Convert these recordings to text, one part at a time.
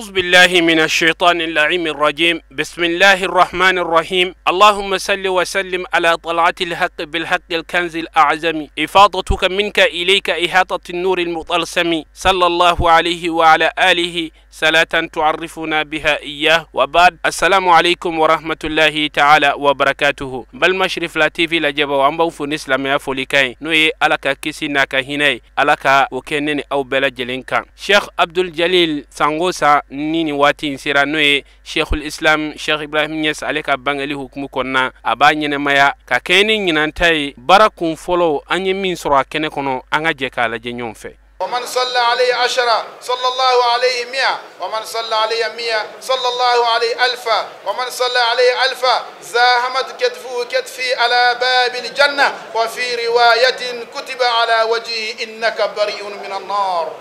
أعوذ بالله من الشيطان اللعين الرجيم. بسم الله الرحمن الرحيم. اللهم صل وسلم على طلعة الحق بالحق الكنز الأعظم، إفاضتك منك إليك إحاطة النور المطلسم، صلى الله عليه وعلى آله صلاة تعرفنا بها إياه. وبعد، السلام عليكم ورحمة الله تعالى وبركاته. Balima Sherifila TV lajɛbaaw, an b'aw fo ni silamɛya folikan ye, n'o ye Ala ka kisi n'a ka hinɛ ye, Ala ka o kɛ ne ni aw bɛɛ lajɛlen kan. Sheikh Abdul Jalil sango sa ni nin waati in sera, n'o ye Sheikhul Islam Sheikh Ibrahim Niass, ale ka bangeli hukumu kɔnɔna, a b'a ɲɛnɛmaya ka kɛɲɛ ni ɲinan ta ye. Baara kun fɔlɔ an ye min sɔrɔ a kɛnɛ kɔnɔ, an ka jɛ k'a lajɛ ɲɔgɔn fɛ. ومن صلى عليه 10 صلى الله عليه 100، ومن صلى عليه 100 صلى الله عليه 1000، ومن صلى عليه 1000 زاهمت كتفه كتفي على باب الجنة. وفي رواية كتب على وجهه إنك بريء من النار.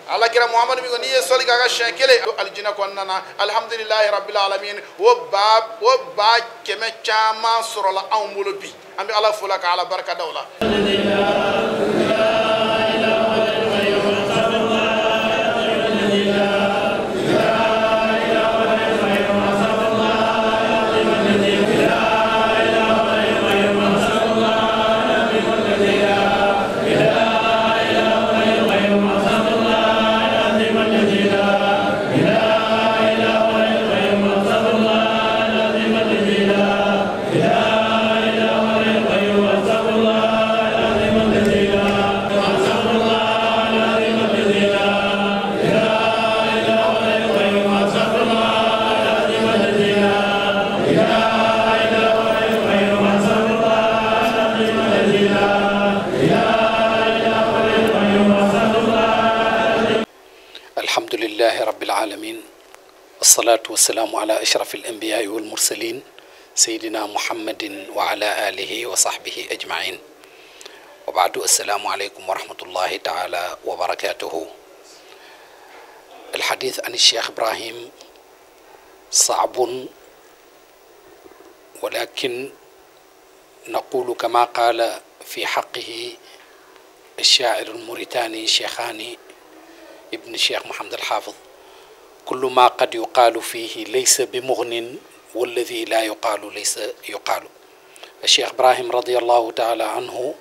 على كرا محمد بن نية صلى الله عليه وسلم الجنة كوننا الحمد لله رب العالمين. وباب وباب كما كما سر الله أمول بي أمي الله فلك على بركة دولة. الحمد لله رب العالمين، والصلاة والسلام على أشرف الأنبياء والمرسلين سيدنا محمد وعلى آله وصحبه أجمعين، وبعد، السلام عليكم ورحمة الله تعالى وبركاته. الحديث عن الشيخ إبراهيم صعب، ولكن نقول كما قال في حقه الشاعر الموريتاني شيخاني ابن الشيخ محمد الحافظ: كل ما قد يقال فيه ليس بمغن، والذي لا يقال ليس يقال. الشيخ إبراهيم رضي الله تعالى عنه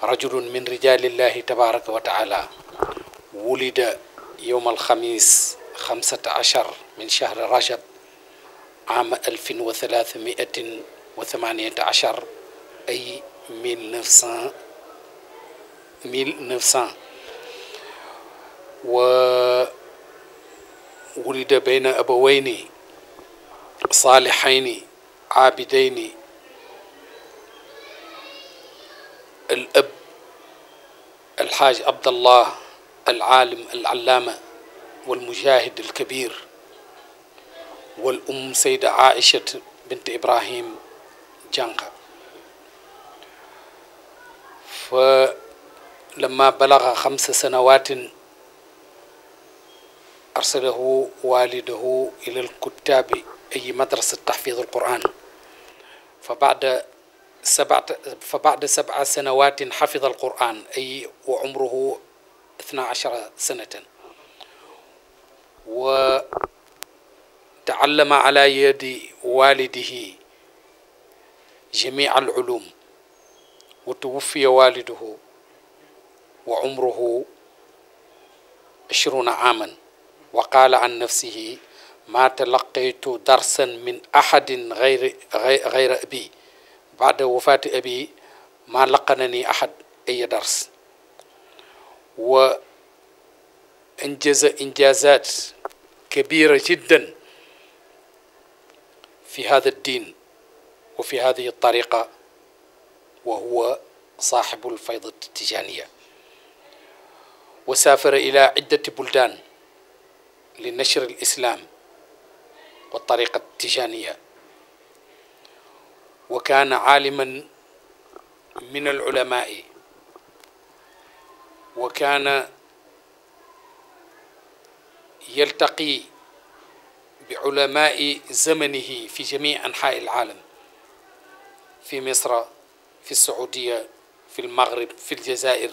رجل من رجال الله تبارك وتعالى، ولد يوم الخميس 15 من شهر رجب عام 1318، أي 1900، وولد بين أبوين صالحين عابدين، الأب الحاج عبد الله العالم العلامة والمجاهد الكبير، والأم سيدة عائشة بنت إبراهيم جانقا. فلما بلغ 5 سنوات أرسله والده إلى الكتاب، أي مدرسة تحفيظ القرآن، فبعد 7 سنوات حفظ القرآن، أي وعمره 12 سنة، وتعلم على يد والده جميع العلوم. وتوفي والده وعمره 20 عاما، وقال عن نفسه: ما تلقيت درسا من أحد غير أبي، بعد وفاة أبي ما لقنني أحد أي درس. وأنجز إنجازات كبيرة جدا في هذا الدين وفي هذه الطريقة، وهو صاحب الفيضة التجانية. وسافر إلى عدة بلدان لنشر الإسلام والطريقة التجانية، وكان عالما من العلماء، وكان يلتقي بعلماء زمنه في جميع أنحاء العالم، في مصر، في السعودية، في المغرب، في الجزائر،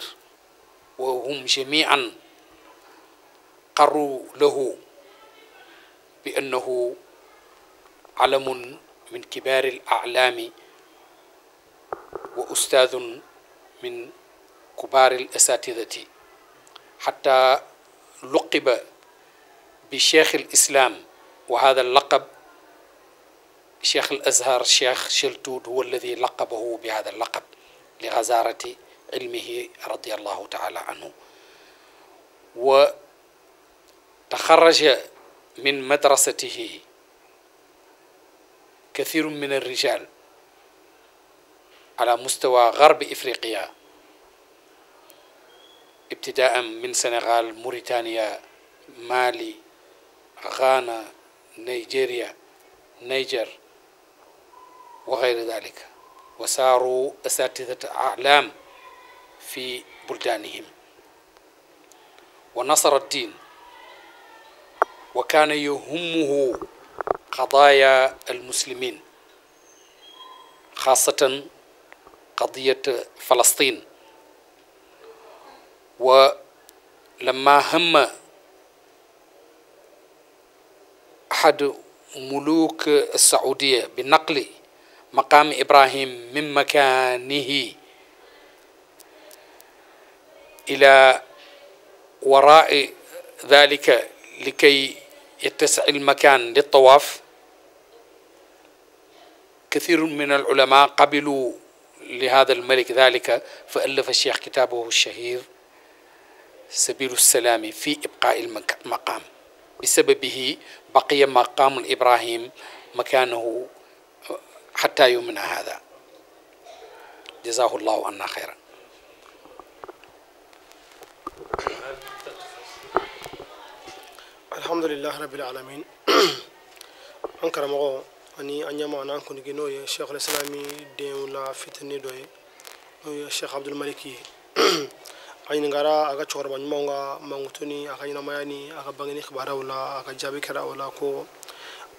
وهم جميعا قروا له بأنه علم من كبار الأعلام وأستاذ من كبار الأساتذة، حتى لقب بشيخ الإسلام، وهذا اللقب شيخ الأزهر شيخ شلتوت هو الذي لقبه بهذا اللقب لغزارة علمه رضي الله تعالى عنه. وتخرج من مدرسته كثير من الرجال على مستوى غرب إفريقيا، ابتداء من سنغال، موريتانيا، مالي، غانا، نيجيريا، نيجر وغير ذلك، وصاروا أساتذة أعلام في بلدانهم. ونصر الدين، وكان يهمه قضايا المسلمين، خاصة قضية فلسطين. ولما هم أحد ملوك السعودية بنقل مقام إبراهيم من مكانه إلى وراء ذلك لكي يتسع المكان للطواف، كثير من العلماء قبلوا لهذا الملك ذلك، فألف الشيخ كتابه الشهير سبيل السلام في إبقاء المقام. بسببه بقي مقام إبراهيم مكانه حتى يومنا هذا. جزاه الله عنا خيرا. الحمد لله رب العالمين. An karamɔgɔ ani an ɲɛma n'an kuntigi n'o ye Cheikh Islami denw la fitinin dɔ ye, n'o ye Cheikh Abdul Maliki ye. A ɲininkara a ka cɛkɔrɔba ɲumanw ka mankutu ni a ka ɲɛnamaya ni a ka bangeni kibaruyaw la. A ka jaabi kɛra o la ko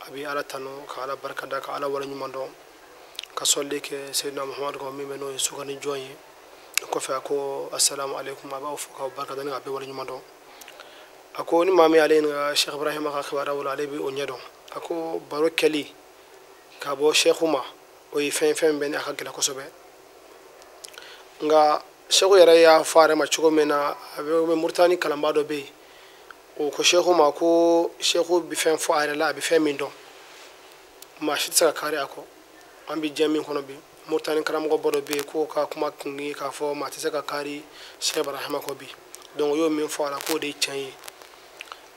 a bɛ Ala tanu, ka Ala barikada, ka Ala waleɲuman dɔn, ka sɔli kɛ Seyidina Muhamadu kan min bɛ n'o ye sugandi jɔn ye. O kɔfɛ a ko asalamu aleykum, a b'aw fo k'aw barikada ni k'a bɛɛ waleɲuman dɔn. A ko ni maa min y'ale ɲininka Cheikh Ibrahima ka kibaruyaw la, ale bɛ o ɲɛdɔn. A ko baro kɛli ka bɔ Cheikh ma, o ye fɛn bɛ ni a ka gɛlɛn kosɛbɛ. Nka Cheikh yɛrɛ y'a fɔ a yɛrɛ ma cogo min na, a bɛ Muritani kalanbaa dɔ bɛ yen, o ko Cheikh ma ko Cheikh bɛ fɛn fɔ a yɛrɛ la, a bɛ fɛn min dɔn, maa si tɛ se ka kari a kɔ. An bɛ diɲɛ min kɔnɔ bi, Muritani karamɔgɔba dɔ bɛ yen k'o ka kuma kun ye k'a fɔ maa tɛ se ka kari Cheikh Ibrahima kɔ bi. Donc o y'o min fɔ a la k'o de ye tiɲɛ ye.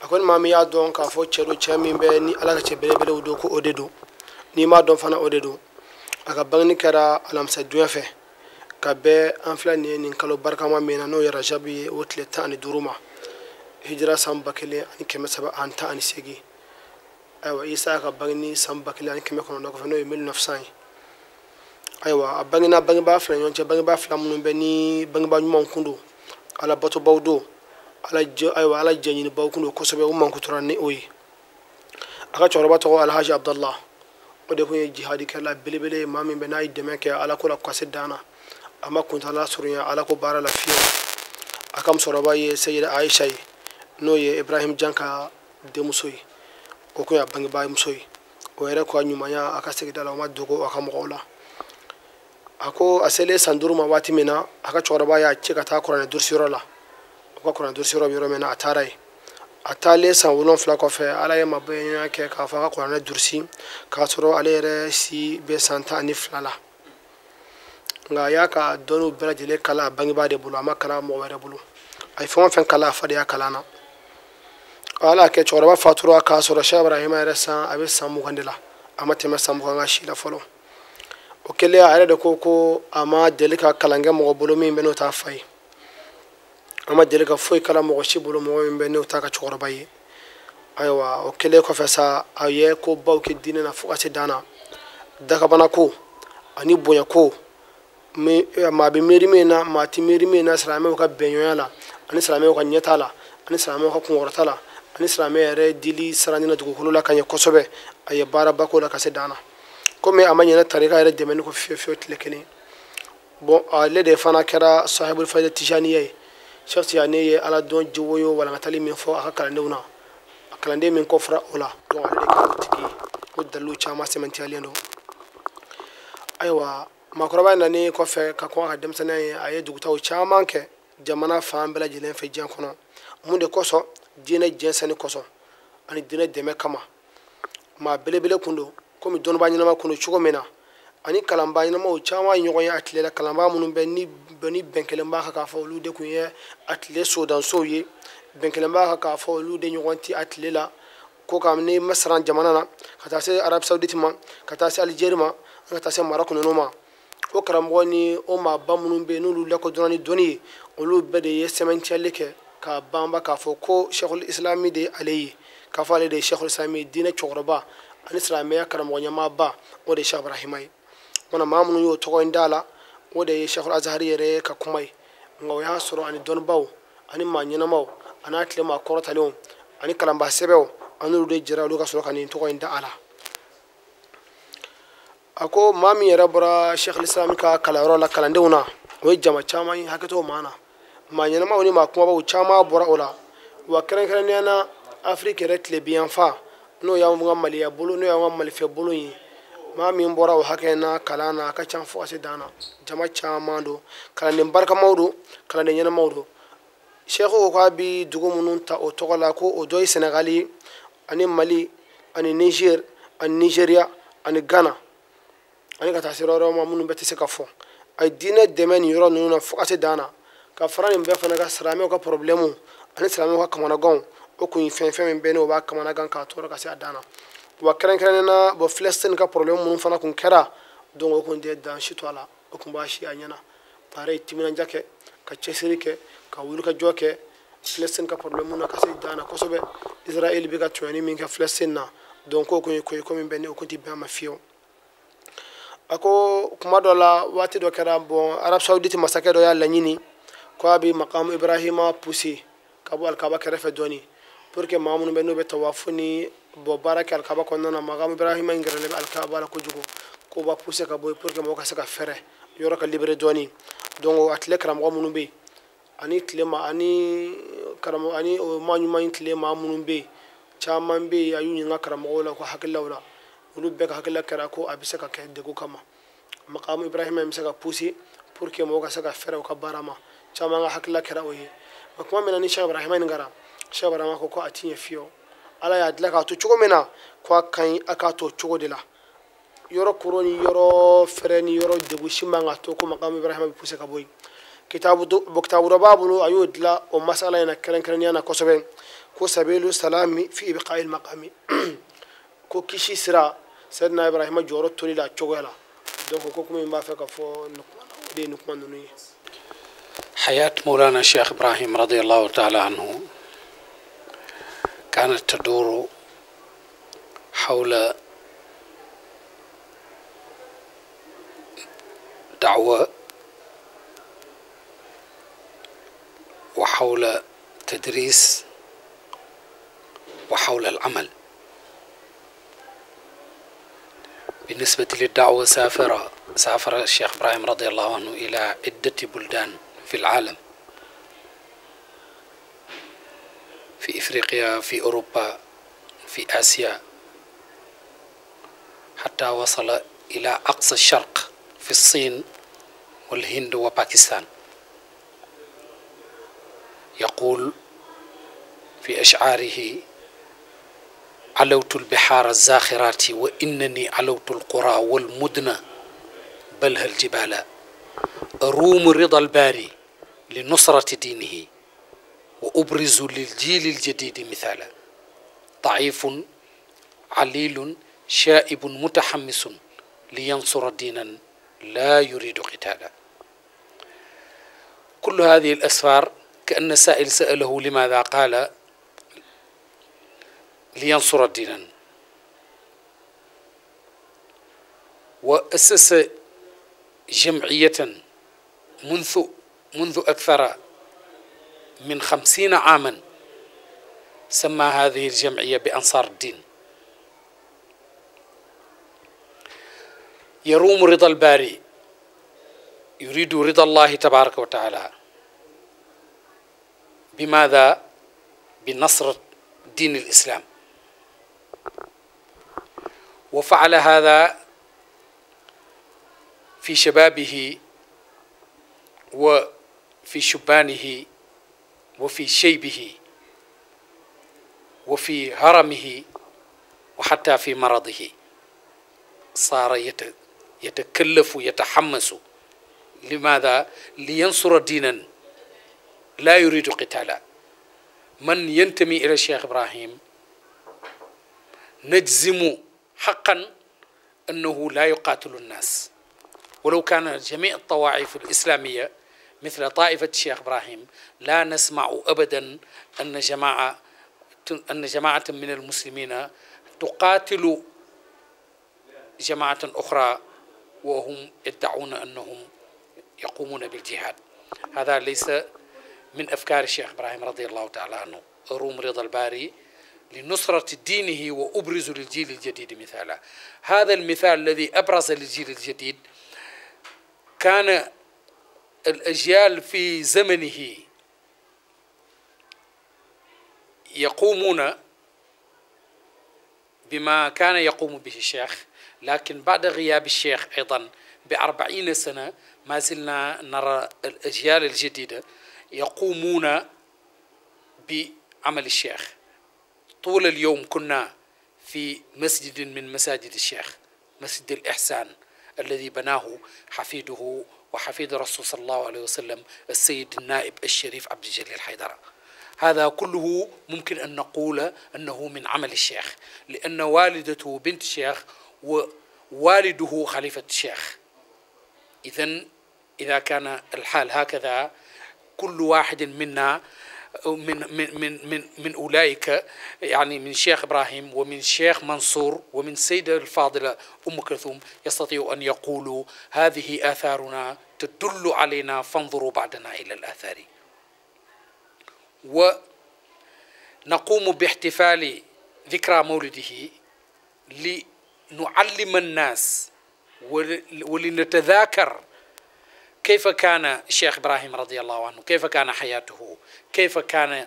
A ko ni maa min y'a dɔn k'a fɔ cɛ don, cɛ min bɛ ni Ala ka cɛ belebelew don, ko o de don. N'i m'a dɔn fana, o de don. A ka bangeni kɛra alamisa dunya fɛ ka bɛn an filɛ nin ye nin kalo barikama min na, n'o ye Rajabu ye, o tile 15 ma, hijira san 1318. Ayiwa, Isa ka bangeni san 1900 kɔfɛ, n'o ye 1900 ye. Ayiwa, a bangena bangebaa fila ɲɔgɔn cɛ, bangebaa fila minnu bɛ ni bangebaa ɲumanw kun don, Ala batobaw don, Ala ayiwa Ala jɛɲinibaw kun don kosɛbɛ, o mankutura ni o ye. A ka cɛkɔrɔba tɔgɔ Alhaji Abdallah, o de kun ye jihadikɛla belebele ye, maa min bɛ n'a ye dɛmɛ kɛ Ala ko la ka se dan na, a ma kuntala surunya Ala ko baara la fiyewu. A ka musokɔrɔba ye Seyida Aisha ye, n'o ye Ibrahim Jan ka denmuso ye, o kun y'a bangebaa muso ye. O yɛrɛ ko a ɲumanya a ka sigida la, o ma dogo a ka mɔgɔw la. A ko a selen san 5 ma waati min na, a ka cɛkɔrɔba y'a ci ka taa kuranɛ durusiyɔrɔ la. O ka kuranɛ durusiyɔrɔ bɛ yɔrɔ min na, a taara yen. A taalen san 7 kɔfɛ, Ala ye mabɛnya kɛ k'a fɔ a ka kuranɛ durusi, k'a sɔrɔ ale yɛrɛ si bɛ san 12 la. Nka a y'a ka dɔnniw bɛɛ lajɛlen kalan a bangebaa de bolo, a ma kalan mɔgɔ wɛrɛ bolo. A ye fɛn o fɛn kalan, a fa de y'a kalan na. Ala y'a kɛ cɛkɔrɔba fatura k'a sɔrɔ Cheikh Ibrahima yɛrɛ san a bɛ san 20 de la, a ma tɛmɛ san 20 ka si la fɔlɔ. O kɛlen a yɛrɛ de ko ko a ma deli ka kalan kɛ mɔgɔ bolo min bɛ n'o t'a fa ye, a ma deli ka foyi kalan mɔgɔ si bolo mɔgɔ min bɛ n'o t'a ka cɛkɔrɔba ye. Ayiwa, o kɛlen kɔfɛ sa, a ye ko baw kɛ diinɛ na fo ka se dan na. Dakabana ko ani bonya ko, maa bɛ miiri min na, maa tɛ miiri min na, silamɛw ka bɛnɲɔgɔnya la, ani silamɛw ka ɲɛtaa la, ani silamɛw ka kunkɔrɔta la, ani silamɛ yɛrɛ dili siranni na dugukolo la ka ɲɛ kosɛbɛ, a ye baaraba k'o la ka se dan na. Komi a ma ɲinɛ tarika yɛrɛ dɛmɛni kɔ fiyewu fiyewu tile kelen. Bon, ale de fana kɛra sahibul fayida tijaniya ye. Cheikh Tijani ye Ala dɔn jiwoyo walankatali min fɔ a ka kalandenw na, a Kalanden min kɔfɛra o la, donc ale de kɛra o tigi ye. O dalilu caman sɛmɛntiyalen don. Ayiwa, maakɔrɔba in nanen kɔfɛ ka kɔn a ka denmisɛnninya ye, a ye dugutaw caman kɛ jamana fan bɛɛ lajɛlen fɛ diɲɛ kɔnɔ. Mun de kosɔn? Diinɛ jɛnsɛnni kosɔn ani diinɛ dɛmɛ kama. Maa belebele kun don, komi dɔnnibaa ɲɛnama kun don cogo min na, ani kalanbaa ɲɛnamaw caman ye ɲɔgɔn ye a tile la. Kalanbaa minnu bɛ ni bɛn kelen b'a kan k'a fɔ olu de kun ye a tile sodansow ye, bɛn kelen b'a kan k'a fɔ olu de ɲɔgɔn tɛ a tile la. Ko ka ni Masaran jamana na, ka taa se Arabi Saoudite ma, ka taa se Algérie ma, ka taa se Maroc ninnu ma. O karamɔgɔ ni o maaba minnu bɛ yen n'olu lakodɔnna ni dɔnni ye, olu bɛɛ de ye sɛmɛntiyali kɛ k'a banba k'a fɔ ko Cheikhul Islami de ye ale ye, k'a fɔ ale de ye Cheikhul Islami ye, diinɛ cɛkɔrɔba ani silamɛya karamɔgɔ ɲɛmaaba, o de ye Cheikh Ibrahima ye. Mana maa minnu y'o tɔgɔ in da la, o de ye Cheikhul Azhari yɛrɛ ka kuma ye. Nka o y'a sɔrɔ ani dɔnnibaw ani maa ɲɛnamaw ani a tile maa kɔrɔtalenw ani kalanbaa sɛbɛw, an n'olu de jɛra olu ka sɔrɔ ka nin tɔgɔ in da a la. A ko maa min yɛrɛ bɔra Cheikhul Islam ka kalanyɔrɔ la kalandenw na, o ye jama caman ye, hakɛ t'o maa na. Maa ɲɛnamaw ni maa kumabaw caman bɔra o la. Wa kɛrɛnkɛrɛnnenya na, Afiriki yɛrɛ tilebinyanfan, n'o y'anw ka maliya bolo, n'o y'anw ka malifɛ bolo ye, maa min bɔra o hakɛ na kalan na, a ka ca fo ka se dan na. Jama caman don, kalanden barikamaw don, kalanden ɲɛnamaw don. Cheikh ko k'a bi dugu minnu ta o tɔgɔ la, ko o dɔ ye Senegali ye, ani Mali, ani Niger, ani Nigeria, ani Ghana, ani ka taa se yɔrɔ wɛrɛw ma minnu bɛɛ tɛ se ka fɔ. A ye diinɛ dɛmɛ nin yɔrɔ ninnu na fo ka se dan na. Ka fara nin bɛɛ fana kan, silamɛw ka problème ani silamɛw ka kamanaganw, o kun ye fɛn min bɛ n'o b'a kamanagan k'a tɔɔrɔ ka se a dan na. Wa kɛrɛnkɛrɛnnenya na, bɔn Filɛsitini ka problème minnu fana kun kɛra, donc o kun tɛ dan si to a la, o kun b'a si a ɲɛna. A yɛrɛ ye timinanja kɛ, ka cɛsiri kɛ, ka wulikajɔ kɛ Filɛsitini ka problème na ka se dan na kosɛbɛ. Israël bɛ ka tɔɲɔni min kɛ Filɛsitini na, donc o kun ye ko ye ko min bɛ ni o kun tɛ bɛn a ma fiyewu. A ko kuma dɔ la, waati dɔ kɛra, bɔn Arabi Saoudite masakɛ dɔ y'a laɲini ko a bɛ makamu Ibrahima pousser ka bɔ alikaba kɛrɛfɛ dɔɔni, pour que maa minnu bɛ n'u bɛ tawafu ni bɔ baara kɛ alikaba kɔnɔna na, makamu Ibrahima in gɛrɛlen bɛ alikaba la kojugu, k'o b'a pousser ka bɔ yen pour que mɔgɔw ka se ka fɛrɛ yɔrɔ ka libéré dɔɔni. Donc a tile karamɔgɔ minnu bɛ yen, ani tile ma ani karamɔgɔ ani o maa ɲuman in tile maa minnu bɛ yen, caman bɛ yen, a y'u ɲininka karamɔgɔw la ko hakililaw la, olu bɛɛ ka hakilila kɛra ko a bɛ se ka kɛ degun kama, makamu Ibrahima in bɛ se ka pousser pour que mɔgɔw ka se ka fɛrɛ u ka baara ma. Caman ka hakilila kɛra o ye. Nka kuma min na ni Cheikh Ibrahima nin kɛra, Cheikh Ibrahima ko a ti ɲɛ fiyewu. Ala y'a dilan k'a to cogo min na, ko a ka ɲi a k'a to cogo de la. Yɔrɔ koro ni yɔrɔ fɛrɛ ni yɔrɔ degun si man ka to ko makamu Ibrahima bɛ pousser ka bɔ yen. Kitabu dɔ b'a bolo, a y'o dilan o masala in na kɛrɛnkɛrɛnnenya na kosɛbɛ, ko sabilu salami fi ibqa'il maqami, ko kisi sira Seydina Ibrahima jɔyɔrɔ toli la cogoya la. Donc ko kuma min b'a fɛ ka fɔ nin kuma na, o de ye nin kuma ninnu ye. حياة مولانا الشيخ إبراهيم رضي الله تعالى عنه كانت تدور حول دعوة وحول تدريس وحول العمل. بالنسبة للدعوة سافر الشيخ إبراهيم رضي الله عنه إلى عدة بلدان في العالم، في إفريقيا، في أوروبا، في آسيا، حتى وصل إلى أقصى الشرق في الصين والهند وباكستان. يقول في أشعاره: علوت البحار الزاخرات وإنني علوت القرى والمدن بلها الجبال، أروم رضا الباري لنصرة دينه وأبرز للجيل الجديد مثالا، ضعيف عليل شائب متحمس لينصر دينا لا يريد قتالا. كل هذه الأسفار كأن سائل سأله لماذا، قال لينصر دينا. وأسس جمعية منذ أكثر من 50 عاما، سمى هذه الجمعية بأنصار الدين. يروم رضا الباري، يريد رضا الله تبارك وتعالى. بماذا؟ بنصر دين الإسلام. وفعل هذا في شبابه وفي شبانه وفي شيبه وفي هرمه وحتى في مرضه، صار يتكلف ويتحمس. لماذا؟ لينصر دينا لا يريد قتالا. من ينتمي إلى الشيخ إبراهيم نجزم حقا أنه لا يقاتل الناس، ولو كان جميع الطوائف الإسلامية مثل طائفة الشيخ إبراهيم لا نسمع أبدا أن جماعة من المسلمين تقاتل جماعة أخرى وهم يدعون أنهم يقومون بالجهاد. هذا ليس من أفكار الشيخ إبراهيم رضي الله تعالى عنه. أروم رضا الباري لنصرة دينه وأبرز للجيل الجديد مثالا. هذا المثال الذي أبرز للجيل الجديد كان الأجيال في زمنه يقومون بما كان يقوم به الشيخ، لكن بعد غياب الشيخ أيضا ب40 سنة ما زلنا نرى الأجيال الجديدة يقومون بعمل الشيخ. طول اليوم كنا في مسجد من مساجد الشيخ، مسجد الإحسان الذي بناه حفيده وحفيد الرسول صلى الله عليه وسلم السيد النائب الشريف عبد الجليل حيدرة. هذا كله ممكن أن نقول أنه من عمل الشيخ، لأن والدته بنت الشيخ ووالده خليفة الشيخ. إذن إذا كان الحال هكذا، كل واحد منا من من من من من أولئك، يعني من شيخ إبراهيم ومن شيخ منصور ومن السيدة الفاضلة أم كلثوم، يستطيع أن يقولوا هذه آثارنا تدل علينا، فانظروا بعدنا إلى الآثار. ونقوم باحتفال ذكرى مولده لنعلم الناس ولنتذاكر كيف كان الشيخ إبراهيم رضي الله عنه، كيف كان حياته، كيف كان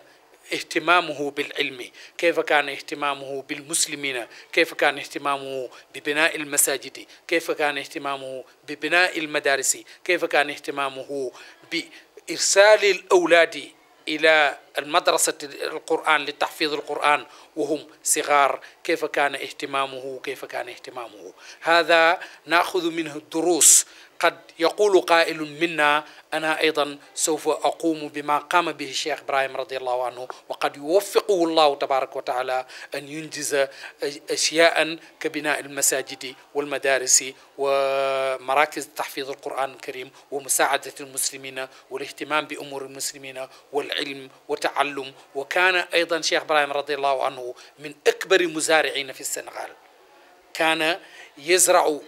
اهتمامه بالعلم، كيف كان اهتمامه بالمسلمين، كيف كان اهتمامه ببناء المساجد، كيف كان اهتمامه ببناء المدارس، كيف كان اهتمامه بإرسال الأولاد إلى المدرسة القرآن لتحفيظ القرآن وهم صغار، كيف كان اهتمامه، كيف كان اهتمامه. هذا نأخذ منه الدروس. قد يقول قائل منا أنا أيضا سوف أقوم بما قام به الشيخ إبراهيم رضي الله عنه، وقد يوفقه الله تبارك وتعالى أن ينجز أشياء كبناء المساجد والمدارس ومراكز تحفيظ القرآن الكريم ومساعدة المسلمين والاهتمام بأمور المسلمين والعلم وتعلم. وكان أيضا الشيخ إبراهيم رضي الله عنه من أكبر المزارعين في السنغال، كان يزرع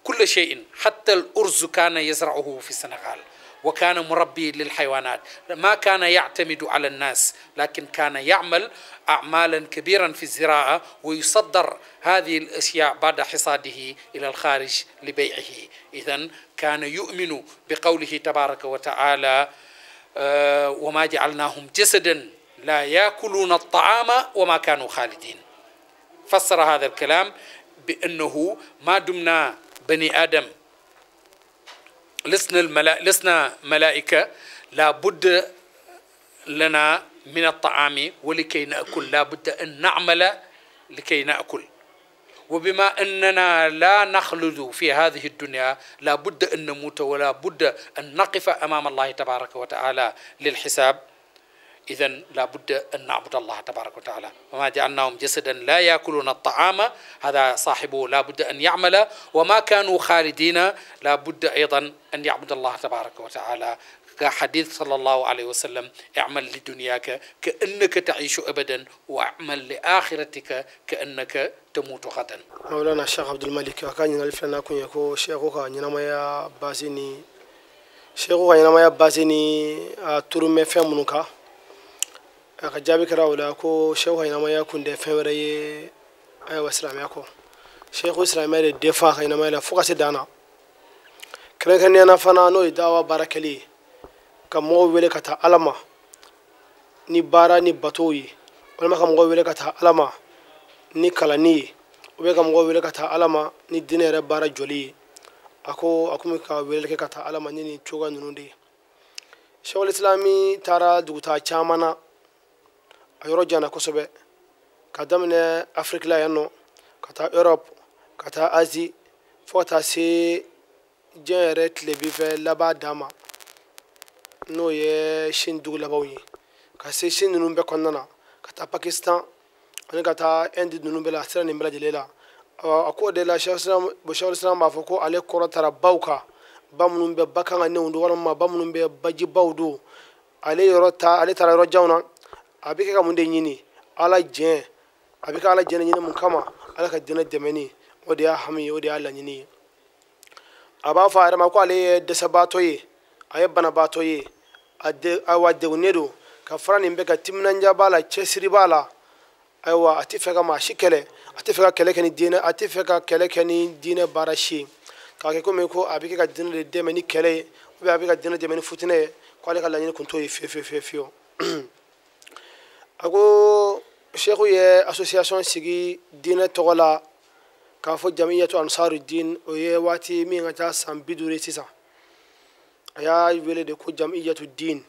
كل شيء، حتى الأرز كان يزرعه في السنغال، وكان مربي للحيوانات، ما كان يعتمد على الناس، لكن كان يعمل أعمالا كبيرا في الزراعة ويصدر هذه الأشياء بعد حصاده إلى الخارج لبيعه. إذن كان يؤمن بقوله تبارك وتعالى وما جعلناهم جسدا لا يأكلون الطعام وما كانوا خالدين. فسر هذا الكلام بأنه ما دمنا بني آدم لسنا ملائكة، لا بد لنا من الطعام، ولكي نأكل لا بد أن نعمل لكي نأكل، وبما أننا لا نخلد في هذه الدنيا لا بد أن نموت ولا بد أن نقف أمام الله تبارك وتعالى للحساب. إذن لا بد أن نعبد الله تبارك وتعالى. وما جعلناهم جسدا لا يأكلون الطعام، هذا صاحبه لا بد أن يعمل، وما كانوا خالدين لا بد أيضا أن يعبد الله تبارك وتعالى. كحديث صلى الله عليه وسلم اعمل لدنياك كأنك تعيش أبدا، واعمل لآخرتك كأنك تموت غدا. مولانا الشيخ عبد الملك كان ينالفنا كن يكو شيخوك ينما يا بازيني شيخوك ينما يا بازيني ترمي فمنك a ka jaabi kɛra o la ko seku ka ɲɛnamaya kun tɛ fɛn wɛrɛ ye ayiwa silamɛya kɔ. Seku silamɛya de defa a ka ɲɛnamaya la fo ka se dan na, kɛrɛnkɛrɛnnenya la fana n'o ye dawa baara kɛli ye, ka mɔgɔw wele ka taa Ala ma ni baara ni batow ye, walima ka mɔgɔw wele ka taa Ala ma ni kalanni ye, U bɛ ka mɔgɔw wele ka taa Ala ma ni diinɛ yɛrɛ baara jɔli ye. A ko a kun bɛ ka weleli kɛ ka taa Ala ma ni nin cogoya ninnu de ye. Cheikhul Islami taara dugutaa caman na, a yɔrɔ janna kosɛbɛ, ka daminɛ Afiriki la yan nɔ, ka taa Europe, ka taa Asie, fo ka taa se diɲɛ yɛrɛ tilebinfɛ laban dan ma, n'o ye Chine dugu labanw ye, ka se Chine ninnu bɛɛ kɔnɔna na, ka taa Pakistan ani ka taa Inde ninnu bɛɛ la, a sera nin bɛɛ lajɛlen la. A ko o de la Cheikhul Islam b'a fɔ ko ale kɔrɔ taara baw kan, ba minnu bɛ ba kan ka nenw don, walima ba minnu bɛ bajibaw don. Ale yɔrɔ ta, ale taara yɔrɔ janw na. A bɛ kɛ ka mun de ɲini? Ala jɛn. A bɛ kɛ Ala jɛn ɲini mun kama? Ala ka diinɛ dɛmɛni, o de y'a hami ye, o de y'a laɲini ye. A b'a fɔ a yɛrɛ ma ko ale ye dɛsɛbaatɔ ye, a ye banabaatɔ ye, a de, ayiwa, degunnen don ka fara nin bɛɛ kan, timinandiya b'a la, cɛsiri b'a la. Ayiwa, a tɛ fɛ ka maa si kɛlɛ, a tɛ fɛ ka kɛlɛ kɛ ni diinɛ, a tɛ fɛ ka kɛlɛ kɛ ni diinɛ baara si ye, k'a kɛ komi ko a bɛ kɛ ka diinɛ de dɛmɛ ni kɛlɛ ye, ou bien a bɛ ka diinɛ dɛmɛ ni futinɛ ye, k'ale ka laɲini kun t'o ye fiyewu fiyewu fiyewu fiyewu. A ko Cheikh ye association sigi diinɛ tɔgɔ la k'a fɔ Jamiyatu Ansarudin, o ye waati min ka ca san 50 ye sisan. A y'a wele de ko Jamiyatu Din,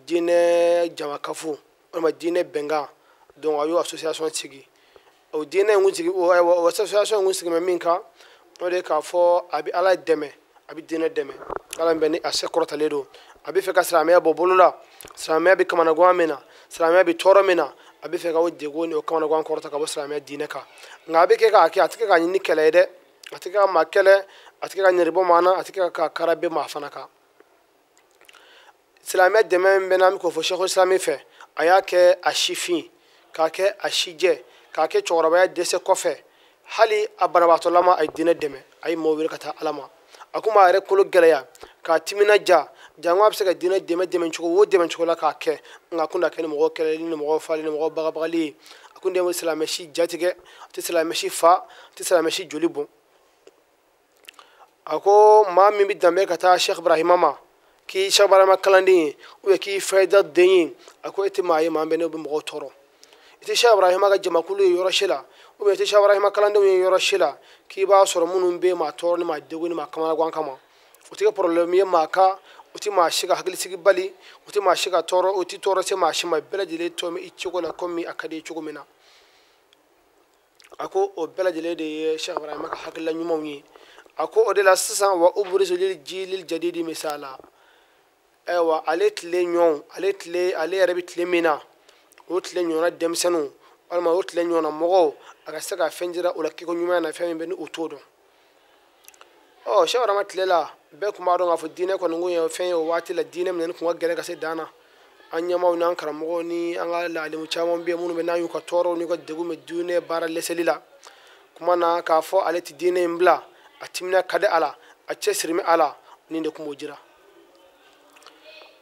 diinɛ jamakafo walima diinɛ bɛnkan. Donc a y'o association sigi. O diinɛ in kun sigi, o ayiwa, o association in kun sigi bɛ min kan, o de ye k'a fɔ a bɛ Ala dɛmɛ, a bɛ diinɛ dɛmɛ. Ala min bɛ ni a se kɔrɔtalen don, a bɛ fɛ ka silamɛya bɔ bolo la, silamɛya bɛ kamanagan min na, silamɛya bɛ tɔɔrɔ min na, a bɛ fɛ ka o degun ni o kamanagan kɔrɔta ka bɔ silamɛya diinɛ kan. Nka a bɛ kɛ k'a kɛ, a tɛ kɛ k'a ɲini kɛlɛ ye dɛ, a tɛ kɛ ka maa kɛlɛ, a tɛ kɛ ka ɲɛribɔ maa na, a tɛ kɛ ka kara bɛ maa fana kan. Silamɛya dɛmɛ min bɛ n'an bɛ k'o fɔ Cheikhul Islami fɛ, a y'a kɛ a sifin, k'a kɛ a sijɛ, k'a kɛ cɛkɔrɔbaya dɛsɛ kɔfɛ, hali a banabaatɔlama a ye diinɛ dɛmɛ, a ye mɔgɔw wele ka taa Ala ma. A kun b'a yɛrɛ kolo gɛlɛya k'a timinanja, jango a bɛ se ka diinɛ dɛmɛ dɛmɛ cogo o dɛmɛ cogo la k'a kɛ, nka a kun t'a kɛ ni mɔgɔw kɛlɛli ni mɔgɔw fali ni mɔgɔw bagabagali ye. A kun tɛ silamɛ si jatigɛ, a tɛ silamɛ si fa, a tɛ silamɛ si joli bɔn. A ko maa min bɛ danbe ka taa Cheikh Ibrahima ma, k'i Cheikh Ibrahima kalanden ye, ou bien k'i fayida den ye, a ko e tɛ maa ye maa min bɛ n'o bɛ mɔgɔw tɔɔrɔ. I tɛ Cheikh Ibrahima ka jamakulu ye yɔrɔ si la, ou bien i tɛ Cheikh Ibrahima kalandenw ye yɔrɔ si la, k'i b'a sɔrɔ minnu bɛ maa tɔɔrɔ ni maa degun ni maa kamanagan kama. O tɛ kɛ problème ye maa kan, o tɛ maa si ka hakilisigi bali, o tɛ maa si ka tɔɔrɔ, o tɛ tɔɔrɔ se maa si ma. Bɛɛ lajɛlen tɔ i cogo la komi a ka di i cogo min na. A ko o bɛɛ lajɛlen de ye Cheikh Ibrahima ka hakilila ɲumanw ye. A ko o de la sisan wa ubrizu lil jilil jadidi misala. Ayiwa, ale tile ɲɔgɔn, ale tile, ale yɛrɛ bɛ tile min na, o tile ɲɔgɔnna denmisɛnninw walima o tile ɲɔgɔnna mɔgɔw, a ka se ka fɛn jira o la kɛko ɲuman na, fɛn min bɛ ni u t'o dɔn. Cheikh Ibrahima tile la, bɛɛ tun b'a dɔn k'a fɔ diinɛ kɔni kun ye fɛn ye o waati la, diinɛ minɛni kun ka gɛlɛn ka se dan na. An ɲɛmaaw n'an karamɔgɔw ni an ka laalimu caman bɛ yen minnu bɛ n'an y'u ka tɔɔrɔw n'u ka degun bɛ diinɛ baara lɛsɛli la. Kuma na k'a fɔ ale tɛ diinɛ in bila, a timina ka di a la, a cɛsiri bɛ a la, nin de tun b'o jira.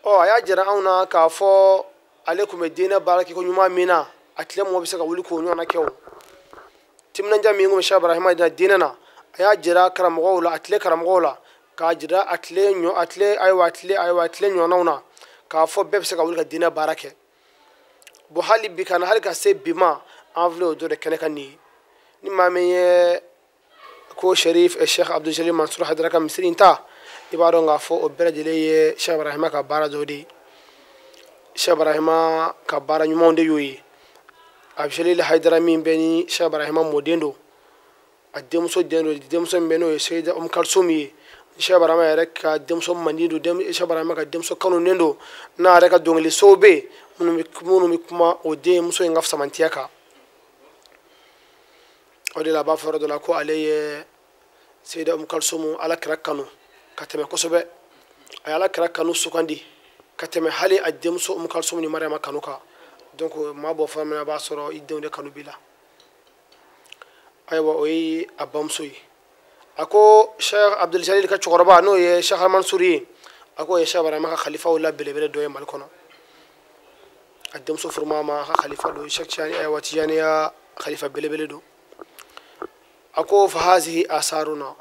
A y'a jira anw na k'a fɔ ale tun bɛ diinɛ baara kɛko ɲuman min na, a tile mɔgɔ bɛ se ka wuli k'o ɲɔgɔnna kɛ o. Timinandiya min tun bɛ Cheikh Ibrahima na diinɛ na, a y'a jira karamɔgɔw la, a tile karamɔgɔw la, k'a jira a tile ɲɔ, a tile, ayiwa, a tile, ayiwa, a tile ɲɔgɔnnaw na, k'a fɔ bɛɛ bɛ se ka wuli ka diinɛ baara kɛ. Bon, hali bi ka na, hali ka se bi ma, an filɛ o dɔ de kɛnɛ kan nin ye. Ni maa min ye ko Sherif Cheikh Abdul Jalil Mansur Haidara ka misiri in ta, i b'a dɔn k'a fɔ o bɛɛ lajɛlen ye Cheikh Ibrahima ka baara dɔ de ye. Cheikh Ibrahima ka baara ɲumanw de y'o ye. Abdul Jalil Haidara min bɛ ni Cheikh Ibrahima mɔden don, a denmuso den don, denmuso min bɛ n'o ye Seyida Umu Kalsum ye. Cheikh Ibrahima yɛrɛ ka denmuso mandi don, Cheikh Ibrahima ka denmuso kanunen don, n'a yɛrɛ ka dɔnkilisow bɛ yen minnu bɛ kuma o denmuso in ka fisamantiya kan. O de la a b'a fɔ yɔrɔ dɔ la ko ale ye Seyida Umu Kalsum Ala kira kanu ka tɛmɛ kosɛbɛ. A ye Ala kira kanu sugandi ka tɛmɛ hali a denmuso Umu Kalsum ni Mariama kanu kan. Donc maa bɔ fɛn min na, a b'a sɔrɔ i denw de kanu b'i la. Ayiwa, o ye a bamuso ye. A ko Cheikh Abdul Jalil ka cɛkɔrɔba, n'o ye Cheikh Mansur ye, a ko o ye Cheikh Ibrahima ka khalifaw la belebele dɔ ye Mali kɔnɔ. A denmuso furuma ma, a ka khalifa don, Cheikh Tijani, ayiwa, Tijaniya khalifa belebele don. A ko fa hazihi asaruna,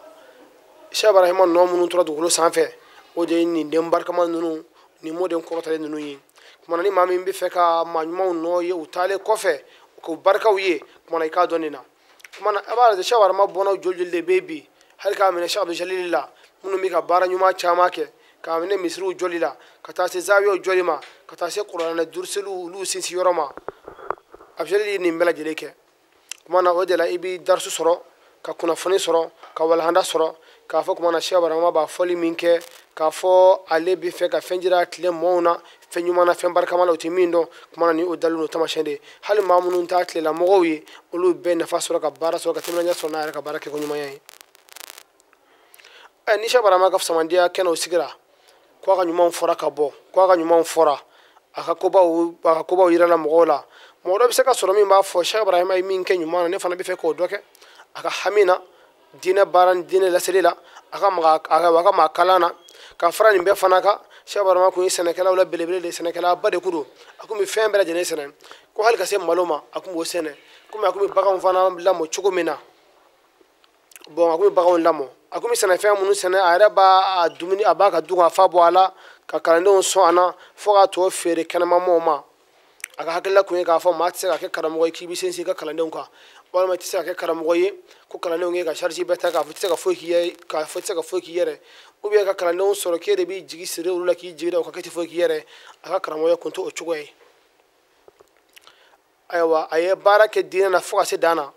Cheikh Ibrahima nɔ minnu tora dugukolo sanfɛ, o de ye nin den barikama ninnu, nin mɔden kɔrɔtalen ninnu ye. Kumana ni maa min bɛ fɛ ka maa ɲumanw nɔ ye u taalen kɔfɛ, k'u barikaw ye, kumana i k'a dɔn nin na. Kuma na a b'a lajɛ Cheikh Barama bɔnnaw joli joli de bɛ bi hali k'a minɛ Cheikh Abdul Jalil la minnu bɛ ka baara ɲuman caman kɛ k'a minɛ misiriw jɔli la ka taa se zawiyaw jɔli ma ka taa se kuranɛ duruseliw olu sinsin yɔrɔ ma. Abdul Jalil ye nin bɛɛ lajɛlen kɛ. Kuma na o de la i bɛ darisu sɔrɔ ka kunnafoni sɔrɔ ka walahanda sɔrɔ k'a fɔ kuma na Cheikh Barama b'a fɔli min kɛ k'a fɔ ale bɛ fɛ ka fɛn jira tile mɔɔw na fɛn ɲuman na fɛn barikama la o tɛ min dɔn. Kuma na ni o dalilu n'o taamasiyɛn de ye hali maa minnu t'a tilelamɔgɔw ye olu bɛɛ nafa sɔrɔ ka baara sɔrɔ ka timinandiya sɔrɔ n'a yɛrɛ ka baara kɛko ɲumanya ye. Ni Cheikh Barama ka fisamandiya kɛnɛw sigira ko a ka ɲumanw fɔra ka bɔ ko a ka ɲumanw fɔra a ka kobaw yirala mɔgɔw la mɔgɔ dɔ bɛ se ka sɔrɔ min b'a fɔ Cheikh Ibrahima ye min kɛ ɲuman na ne fana bɛ fɛ k'o dɔ kɛ a ka hami na diinɛ baara ni diinɛ laseli la a ka maa kalan na ka fara nin bɛɛ fana kan. Cheikh Ibrahima kun ye sɛnɛkɛlaw la belebele de ye sɛnɛkɛlaba de kun don a kun bɛ fɛn bɛɛ lajɛlen sɛnɛ ko hali ka se malo ma a kun b'o sɛnɛ komi a kun bɛ baganw fana lamɔ cogo min na bɔn a kun bɛ baganw lamɔ a kun bɛ sɛnɛfɛn minnu sɛnɛ a yɛrɛ b'a dumuni a b'a ka du ka fa bɔ a la ka kalandenw sɔn a na fo k'a tɔ feere kɛnɛmamɔgɔw ma. A ka hakilila kun ye k'a fɔ maa tɛ se ka kɛ karamɔgɔ ye k'i bɛ sinsin i ka kalandenw kan walima i tɛ se ka kɛ karamɔgɔ ye ko kalandenw ye ka charge bɛɛ ta k'a fɔ i tɛ se ka foyi k'i yɛrɛ k'a fɔ i tɛ se ka foyi k'i yɛrɛ ou bien ka kalandenw sɔrɔ k'e de b'i jigi siri olu la k'i jigi da o kan k'e tɛ foyi k'i yɛrɛ. A ka karamɔgɔya kun t'o cogo ye. Ayiwa a ye baara kɛ diinɛ na fo ka se dan na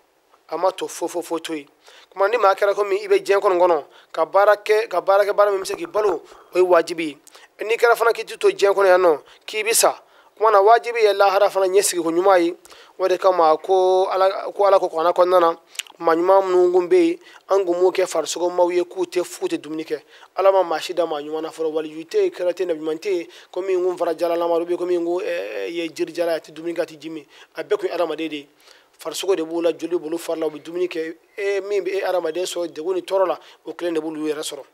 a ma to fo fo fo to yen. Kuma ni maa kɛra komi i bɛ diɲɛ kɔnɔ kɔnɔ ka baara kɛ baara min bɛ se k'i balo o ye wajibi ye. N'i kɛra fana k'i ti to diɲɛ kɔnɔ yan nɔ k'i bɛ sa kuma na wajibi ye lahara fana ɲɛsigi ko ɲuman ye. O de kama ko ala ko kuranɛ kɔnɔna na maa ɲuman minnu kun bɛ yen an kun b'u kɛ farisogomaw ye k'u tɛ fu tɛ dumuni kɛ. Ala ma maa si da maa ɲuman na fɔlɔ waliju tɛ yen kɛra tɛ nabi ɲuman tɛ yen ko min kun fara jalalama ou bien ko min kun ye jiri jala ye a tɛ dumuni kɛ a tɛ ji min a bɛɛ kun ye adamaden de ye. Farisogo de b'u la joli b'olu fari la u bɛ dumuni kɛ e min bɛ e adamaden sɔrɔ degun ni tɔɔrɔ la o kelen de b'olu yɛrɛ sɔrɔ.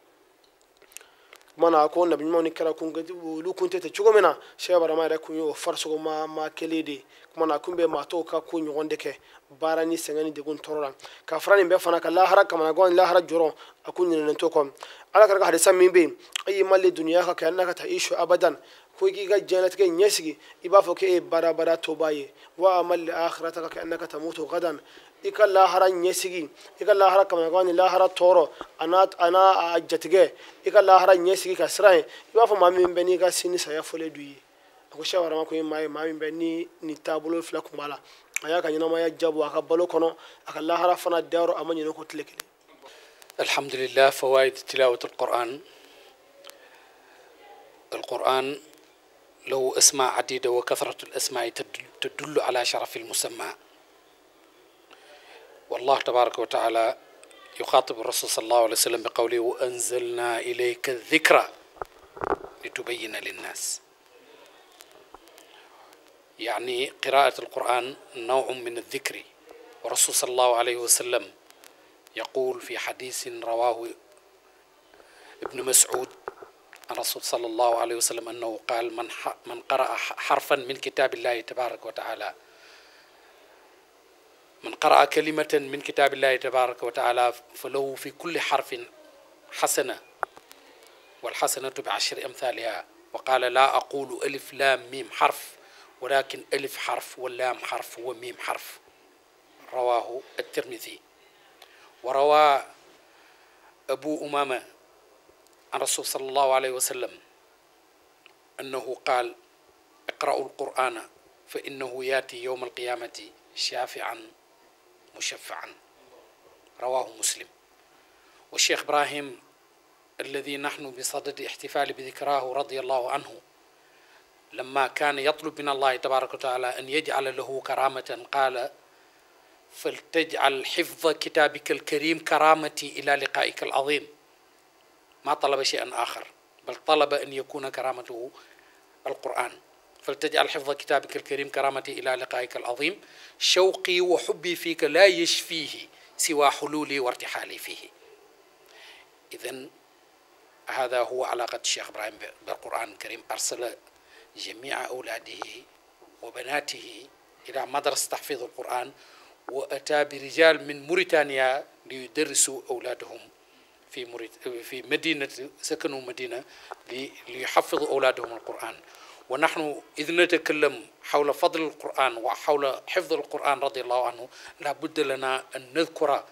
Kuma na ko nabi ɲumanw ni kɛra kun olu kun tɛ cogo min na Cheikh Ibrahima yɛrɛ kun ye o farisogo maa kelen de ye. Kuma na a kun bɛ maa tɔw ka ko ɲɔgɔn de kɛ baara ni sɛgɛn ni degun tɔɔrɔ la ka fara nin bɛɛ fana ka lahara kamanagan ni lahara jɔrɔ a kun ɲinɛnen t'o kɔ. Ala kɛra ka hadisa min bɛ yen ayi mali dunuya ka kɛ n'a ka taa isu abadan ko i k'i ka diɲɛlatigɛ ɲɛsigi i b'a fɔ k'e ye baarabara toba ye wa amal akhirata ka kɛ annaka tamutu gadan i ka lahara ɲɛsigi i ka lahara kamanagan ni lahara tɔɔrɔ a n'a jatigɛ i ka lahara ɲɛsigi ka siran ye i b'a fɔ maa min bɛ n'i ka sini saya fɔlen du ye. A ko Cheikh Ibrahima ko ye maa ye maa min bɛ ni nin taabolo fila kun b'a la a y'a ka ɲɛnamaya jabɔ a ka balo kɔnɔ a ka lahara fana dayɔrɔ a ma ɲinɛ ko tile kelen. Alhamdulillah. فوائد تلاوة القرآن. القرآن له أسماء عديدة وكثرة الأسماء تدل على شرف المسمى. والله تبارك وتعالى يخاطب الرسول صلى الله عليه وسلم بقوله وأنزلنا إليك الذكرى لتبين للناس. يعني قراءة القرآن نوع من الذكر، والرسول صلى الله عليه وسلم يقول في حديث رواه ابن مسعود عن الرسول صلى الله عليه وسلم أنه قال من قرأ حرفا من كتاب الله تبارك وتعالى، من قرأ كلمة من كتاب الله تبارك وتعالى فله في كل حرف حسنة، والحسنة بعشر أمثالها. وقال لا أقول ألف لام ميم حرف، ولكن ألف حرف واللام حرف وميم حرف. رواه الترمذي. وروى أبو أمامة عن الرسول صلى الله عليه وسلم أنه قال اقرأوا القرآن فإنه يأتي يوم القيامة شافعا مشفعا. رواه مسلم. والشيخ إبراهيم الذي نحن بصدد احتفال بذكراه رضي الله عنه، لما كان يطلب من الله تبارك وتعالى أن يجعل له كرامة قال فلتجعل حفظ كتابك الكريم كرامتي إلى لقائك العظيم. ما طلب شيئا آخر، بل طلب أن يكون كرامته القرآن. فلتجعل حفظ كتابك الكريم كرامتي إلى لقائك العظيم، شوقي وحبي فيك لا يشفيه سوى حلولي وارتحالي فيه. إذن هذا هو علاقة الشيخ إبراهيم بالقرآن الكريم. أرسل جميع أولاده وبناته إلى مدرسة تحفيظ القرآن، وأتى برجال من موريتانيا ليدرسوا أولادهم في مدينة، سكنوا مدينة ليحفظوا أولادهم القرآن. ونحن إذ نتكلم حول فضل القرآن وحول حفظ القرآن رضي الله عنه، لا بد لنا أن نذكر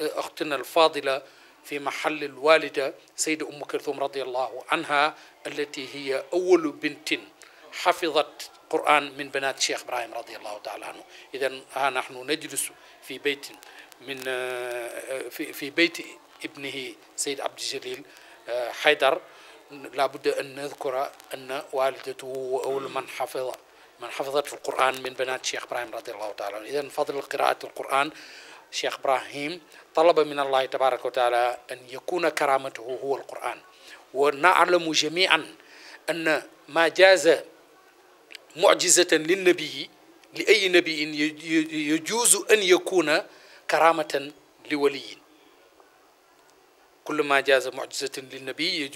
أختنا الفاضلة في محل الوالدة سيدة أم كلثوم رضي الله عنها، التي هي أول بنت حفظت قرآن من بنات الشيخ إبراهيم رضي الله تعالى عنه. إذن ها نحن نجلس في بيت من في بيت ابنه سيد عبد الجليل حيدر، لا بد أن نذكر أن والدته هو أول من حفظت القرآن من بنات الشيخ إبراهيم رضي الله تعالى عنه. إذن فضل قراءة القرآن، الشيخ إبراهيم طلب من الله تبارك وتعالى أن يكون كرامته هو القرآن. ونعلم جميعا أن ما جاز معجزة للنبي، لأي نبي يجوز أن يكون كرامة لولي. كل ما جاز معجزة للنبي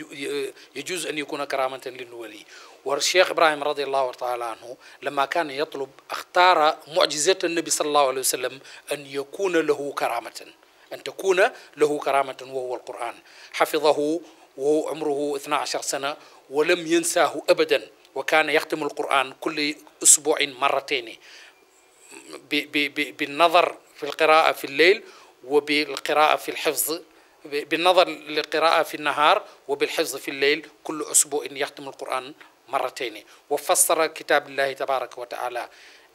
يجوز أن يكون كرامة للولي. والشيخ إبراهيم رضي الله تعالى عنه لما كان يطلب اختار معجزة النبي صلى الله عليه وسلم أن يكون له كرامة، أن تكون له كرامة، وهو القرآن. حفظه وهو عمره 12 سنة ولم ينساه أبدا، وكان يختم القرآن كل أسبوع مرتين بالنظر في القراءة في الليل وبالقراءة في الحفظ، بالنظر للقراءة في النهار وبالحفظ في الليل، كل أسبوع يختم القرآن مرتين. وفسر كتاب الله تبارك وتعالى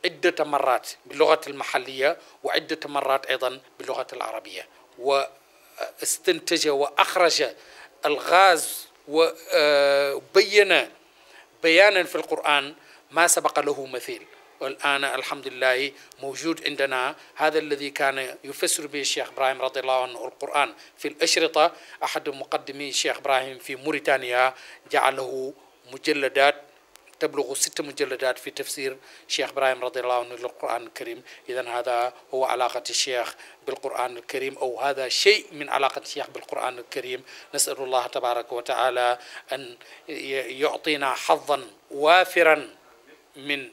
عدة مرات باللغة المحلية وعدة مرات أيضا باللغة العربية، واستنتج وأخرج الغاز وبين بيانا في القرآن ما سبق له مثيل. والآن الحمد لله موجود عندنا هذا الذي كان يفسر به الشيخ إبراهيم رضي الله عنه القرآن في الأشرطة. أحد مقدمي الشيخ إبراهيم في موريتانيا جعله مجلدات تبلغ 6 مجلدات في تفسير الشيخ إبراهيم رضي الله عنه للقرآن الكريم. إذن هذا هو علاقة الشيخ بالقرآن الكريم، أو هذا شيء من علاقة الشيخ بالقرآن الكريم. نسأل الله تبارك وتعالى أن يعطينا حظا وافرا من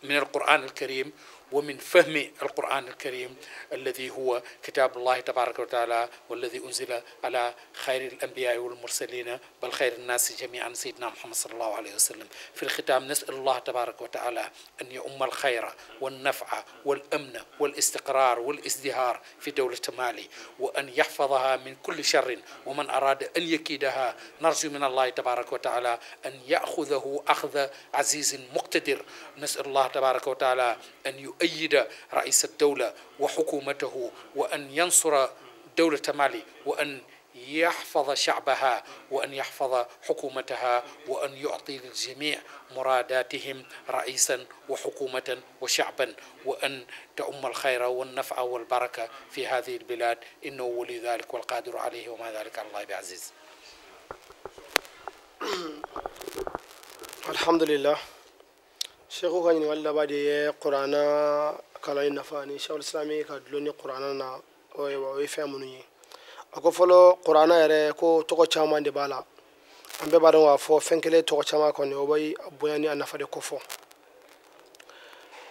القرآن الكريم ومن فهم القرآن الكريم الذي هو كتاب الله تبارك وتعالى، والذي أنزل على خير الأنبياء والمرسلين بل خير الناس جميعا سيدنا محمد صلى الله عليه وسلم. في الختام نسأل الله تبارك وتعالى أن يؤم الخير والنفع والأمن والاستقرار والازدهار في دولة مالي، وأن يحفظها من كل شر، ومن أراد أن يكيدها نرجو من الله تبارك وتعالى أن يأخذه أخذ عزيز مقتدر. نسأل الله تبارك وتعالى أن يؤيد رئيس الدولة وحكومته، وأن ينصر دولة مالي، وأن يحفظ شعبها، وأن يحفظ حكومتها، وأن يعطي للجميع مراداتهم رئيسا وحكومة وشعبا، وأن تعم الخير والنفع والبركة في هذه البلاد، إنه ولي ذلك والقادر عليه وما ذلك على الله بعزيز. الحمد لله. Sheikh ka ɲininkali laban de ye kuranna kalanni nafa ni Sheikhul Islami ka dulon ni kuranna na, o ye fɛn minnu ye. A ko fɔlɔ kuranna yɛrɛ ko tɔgɔ caman de b'a la, an bɛɛ b'a dɔn k'a fɔ fɛn kelen tɔgɔ caman kɔni o bɛ bonya ni a nafa de kofɔ.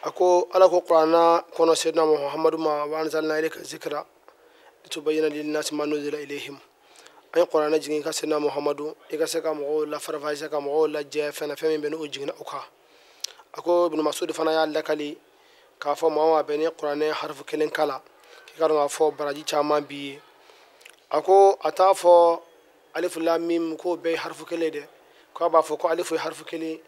A ko Ala ko kuranna kɔnɔ Seydina Muhammadu ma wa anzalna ilayka zikra litubayyina linnasi ma nuzila ilayhim. An ye kuranna jigin ka Seydina Muhammadu i ka se ka mɔgɔw lafarafara, i ka se ka mɔgɔw lajɛ fɛn na fɛn min bɛ n'o jiginna o kan. A ko Ibn Masud fana y'a lakali k'a fɔ maa o maa bɛ ni kuranɛ harifu kelen kala k'i ka dɔn k'a fɔ baraji caman b'i ye. A ko a t'a fɔ alifu lam mim k'o bɛɛ ye harifu kelen dɛ, k'a b'a fɔ ko alifu ye harifu kelen,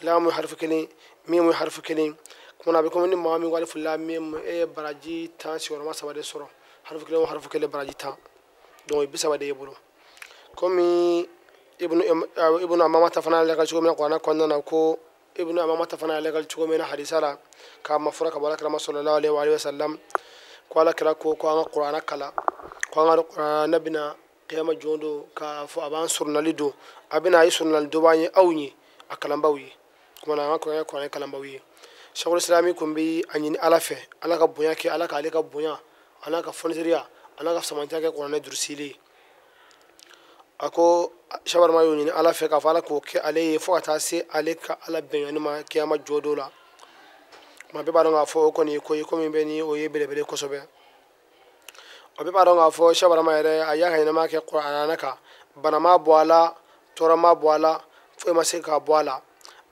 lamu ye harifu kelen, mimu ye harifu kelen. Kumana a bɛ komi ni maa min ko alifu lam mim e ye baraji 10 sigiyɔrɔma 3 de sɔrɔ, harifu kelen o harifu kelen baraji 10, donc 30 de y'i bolo. Komi Ibnu Amamata fana y'a lakali cogo min na kuranɛ kɔnɔna na, ko Ibnu Amamata fana y'a lakali cogo min na hadisa la k'a ma fɔra ka bɔ Alakira ma sallallahu alaihi wa sallam, ko Alakira ko ko an ka kuranɛ kalan, ko an ka kuranɛ bɛna kiyama jɔn don k'a fɔ a b'an surunali don, a bɛna a ye surunali dɔ b'an ye aw ye a kalanbaw ye. Kumana an ka kuranɛ kuranɛ kalanbaw ye. Sheikhul Islami kun bɛ a ɲini Ala fɛ, Ala ka bonya kɛ, Ala k'ale ka bonya, Ala ka fɔniseriya, Ala ka samantiya kɛ kuranɛ durusili ye. A ko Shabarama y'o ɲini Ala fɛ k'a fɔ Ala k'o kɛ ale ye fo ka taa se ale ka Ala bɛnɲɔni ma kiyama jɔ don la. Kuma bɛɛ b'a dɔn k'a fɔ o kɔni ye ko ye ko min bɛ ni o ye belebele kosɛbɛ. O bɛɛ b'a dɔn k'a fɔ Shabarama yɛrɛ a y'a ka ɲɛnamaya kɛ kuranɛ kan, bana ma bɔ a la, tɔɔrɔ ma bɔ a la, Foyi ma se k'a bɔ a la.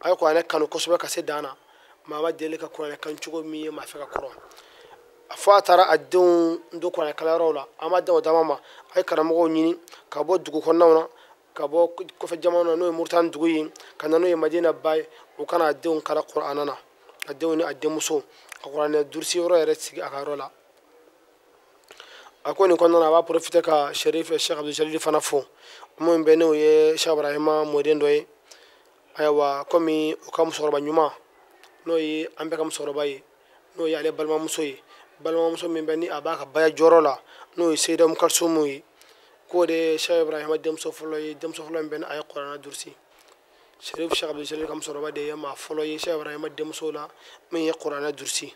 A ye kuranɛ kanu kosɛbɛ ka se dan na. Maa ma deli ka kuranɛ kan cogo min ye maa fɛ ka kɔrɔ. Fo a taara a denw don kuranɛ kalanyɔrɔw la. A ma dan o dama ma, a ye karamɔgɔw ɲini ka bɔ dugu kɔnɔnaw na, ka bɔ kɔfɛ jamanaw na, n'o ye Muritani dugu ye, ka na n'o ye Madina ba ye. U kana a denw kalan kuranɛ na, a denw ni a denmuso, ka kuranɛ durusi yɔrɔ yɛrɛ sigi a ka yɔrɔ la. A ko nin kɔnɔna na, a b'a profiter ka Sherif Cheikh Abdul Jalil fana fo, min bɛ n'o ye Cheikh Ibrahima mɔden dɔ ye. Ayiwa, komi o ka musokɔrɔba ɲuman, n'o ye an bɛɛ ka musokɔrɔba ye, n'o ye ale balimamuso ye, balimamuso min bɛ ni a b'a ka baya jɔyɔrɔ la, n'o ye Seyida Mukarisumu ye, k'o de ye Cheikh Ibrahima denmuso fɔlɔ ye, denmuso fɔlɔ min bɛ ni a ye kuranɛ durusi. Sherif Cheikh Abdul Jalil ka musokɔrɔba de ye maa fɔlɔ ye Cheikh Ibrahima denmuso la min ye kuranɛ durusi.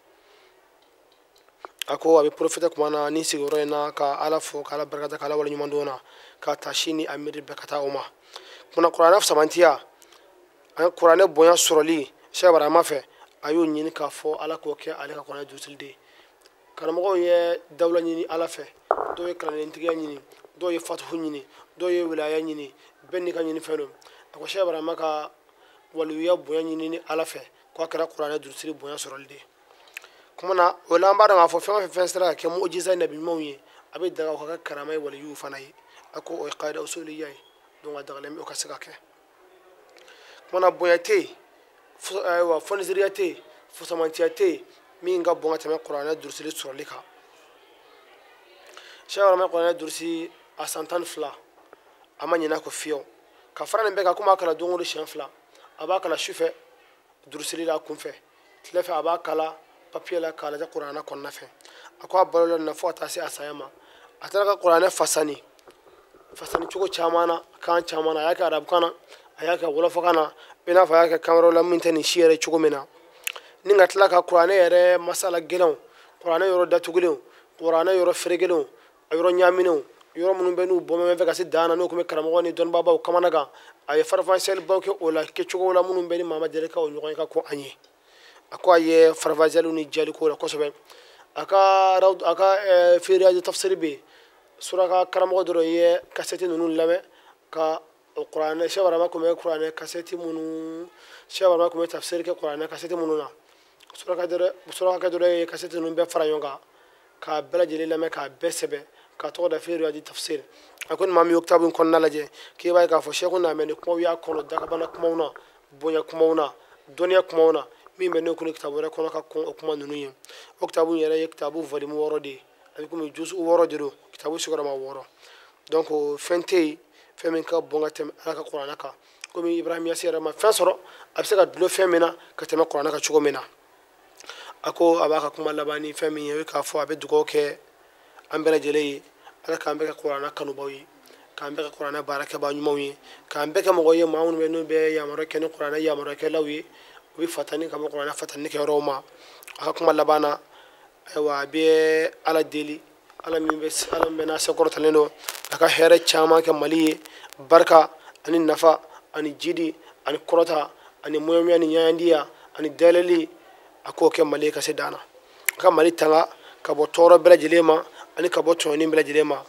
A ko a bɛ profiter kuma na ni sigiyɔrɔ in na ka Ala fo, ka Ala barikada, ka Ala waleɲuman dɔn na, ka tasi ni a miiri bɛɛ ka taa o ma. Kumana kuranɛ samantiya, an kuranɛ bonya sɔrɔli Cheikh Ibrahima fɛ, a y'o ɲini k'a fɔ Ala k'o kɛ ale ka kuranɛ durusili de ye. Karamɔgɔw ye dawula ɲini Ala fɛ, dɔw ye kalandentigiya ɲini, dɔw ye fatuhu ɲini, dɔw ye wilaya ɲini, bɛɛ n'i ka ɲini fɛn don. A ko Cheikh Ibrahima ka waliyuya bonya ɲini ni Ala fɛ, k'a kɛra kuranɛ durusili bonya sɔrɔli de ye. Kuma na o la, an b'a dɔn k'a fɔ fɛn o fɛn sera ka kɛ mujiza nabi ɲumanw ye, a bɛ daga o ka kɛ karama ye waliyuw fana ye. A ko o ye qaida usuliya ye, donc a dagalen bɛ o ka se ka kɛ. Kuma na bonya tɛ yen, ayiwa, fɔnisiriya tɛ yen, fusamantiya tɛ yen min ka bon ka tɛmɛ kuranɛ durusili sɔrɔli kan. Cheikh Ibrahima kuranɛ durusi a san 12, a ma ɲinɛ a kɔ fiyewu. Ka fara nin bɛɛ kan, komi a kalan don o don siɲɛ 2, a b'a kalan sufɛ durusili la a kunfɛ, tile fɛ a b'a kalan papiye la k'a lajɛ kuranɛ kɔnɔna fɛ. A ko a balola nin na fo ka taa se a saya ma. A taara ka kuranɛ fasani fasani cogo caman na, kan caman na. A y'a kɛ arabukan na, a y'a kɛ wɔlɔfɔkan na, i n'a fɔ a y'a kɛ kan wɛrɛw la min tɛ nin si yɛrɛ cogo min na. Ni ka tila ka kuranɛ yɛrɛ masala gɛlɛnw, kuranɛ yɔrɔ datugulenw, kuranɛ yɔrɔ ferekelenw, a yɔrɔ ɲaaminenw, yɔrɔ minnu bɛ n'u bɔmɛ fɛ ka se dan na, n'o tun bɛ karamɔgɔ ni dɔnnibaabaw kamana gan, a ye farafansɛlibaw kɛ o la kɛcogo la minnu bɛ ni maa ma deli ka o ɲɔgɔn ye ka ko an ye. A ko a ye farafansɛliw ni jali ko la kosɛbɛ. A ka feereya tafsiri bɛ yen, suraka karamɔgɔ dɔ ye kasɛti ninnu lamɛn ka o kuranɛ. Cheikh Ibrahima tun bɛ kuranɛ kasɛti minnu, Cheikh Ibrahima tun bɛ tafsiri kɛ kuranɛ kasɛti minnu na, surakakɛ dɔ ye kasɛti ninnu bɛɛ fara ɲɔgɔn kan k'a bɛɛ lajɛlen lamɛn, k'a bɛɛ sɛbɛn, k'a tɔgɔ da feereya di tafsiri. A ko ni maa min y'o kitabu in kɔnɔna lajɛ, k'i b'a ye k'a fɔ Cheikh Naamɛ ni kumaw y'a kɔnɔ, dakabana kumaw na, bonya kumaw na, dɔnniya kumaw na, min bɛ ne kun kitabu wɛrɛ kɔnɔ ka kɔn o kuma ninnu ye. O kitabu in yɛrɛ ye kitabu volume 6 de ye, a bɛ komi juzu 6 de don, kitabu sigiyɔrɔma 6. Donc fɛn tɛ yen fɛn min ka bon ka tɛmɛ Ala ka kuranɛ kan. Komi Ibrahima Niasse yɛrɛ ma fɛn sɔrɔ a bɛ se ka dulon fɛn min na ka tɛmɛ kuranɛ kan cogo min na. A ko a b'a ka kuma laban ni fɛn min ye, o ye k'a fɔ a bɛ dugawu kɛ an bɛɛ lajɛlen ye, Ala k'an bɛɛ kɛ kuranɛ kanubaw ye, k'an bɛɛ kɛ kuranɛ baarakɛbaa ɲumanw ye, k'an bɛɛ kɛ mɔgɔ ye maa minnu bɛ n'u bɛ yamaruya kɛ ni kuranɛ yamaruyakɛlaw ye, u bɛ fatani ka bɔ kuranɛ fatani kɛyɔrɔw ma. A ka kuma laban na, ayiwa, a bɛ Ala deli, Ala min bɛ n'a sekɔrɔtalen don, a ka hɛrɛ caman kɛ Mali ye, barika ani nafa ani jidi ani kɔrɔta ani mɔɲɔmɔɲɔ ni ɲayandiya ani dayɛlɛli, a k'o kɛ Mali ye ka se dan na. A ka Mali tanga ka bɔ tɔɔrɔ bɛɛ lajɛlen ma ani ka bɔ tɔɲɔni bɛɛ lajɛlen ma.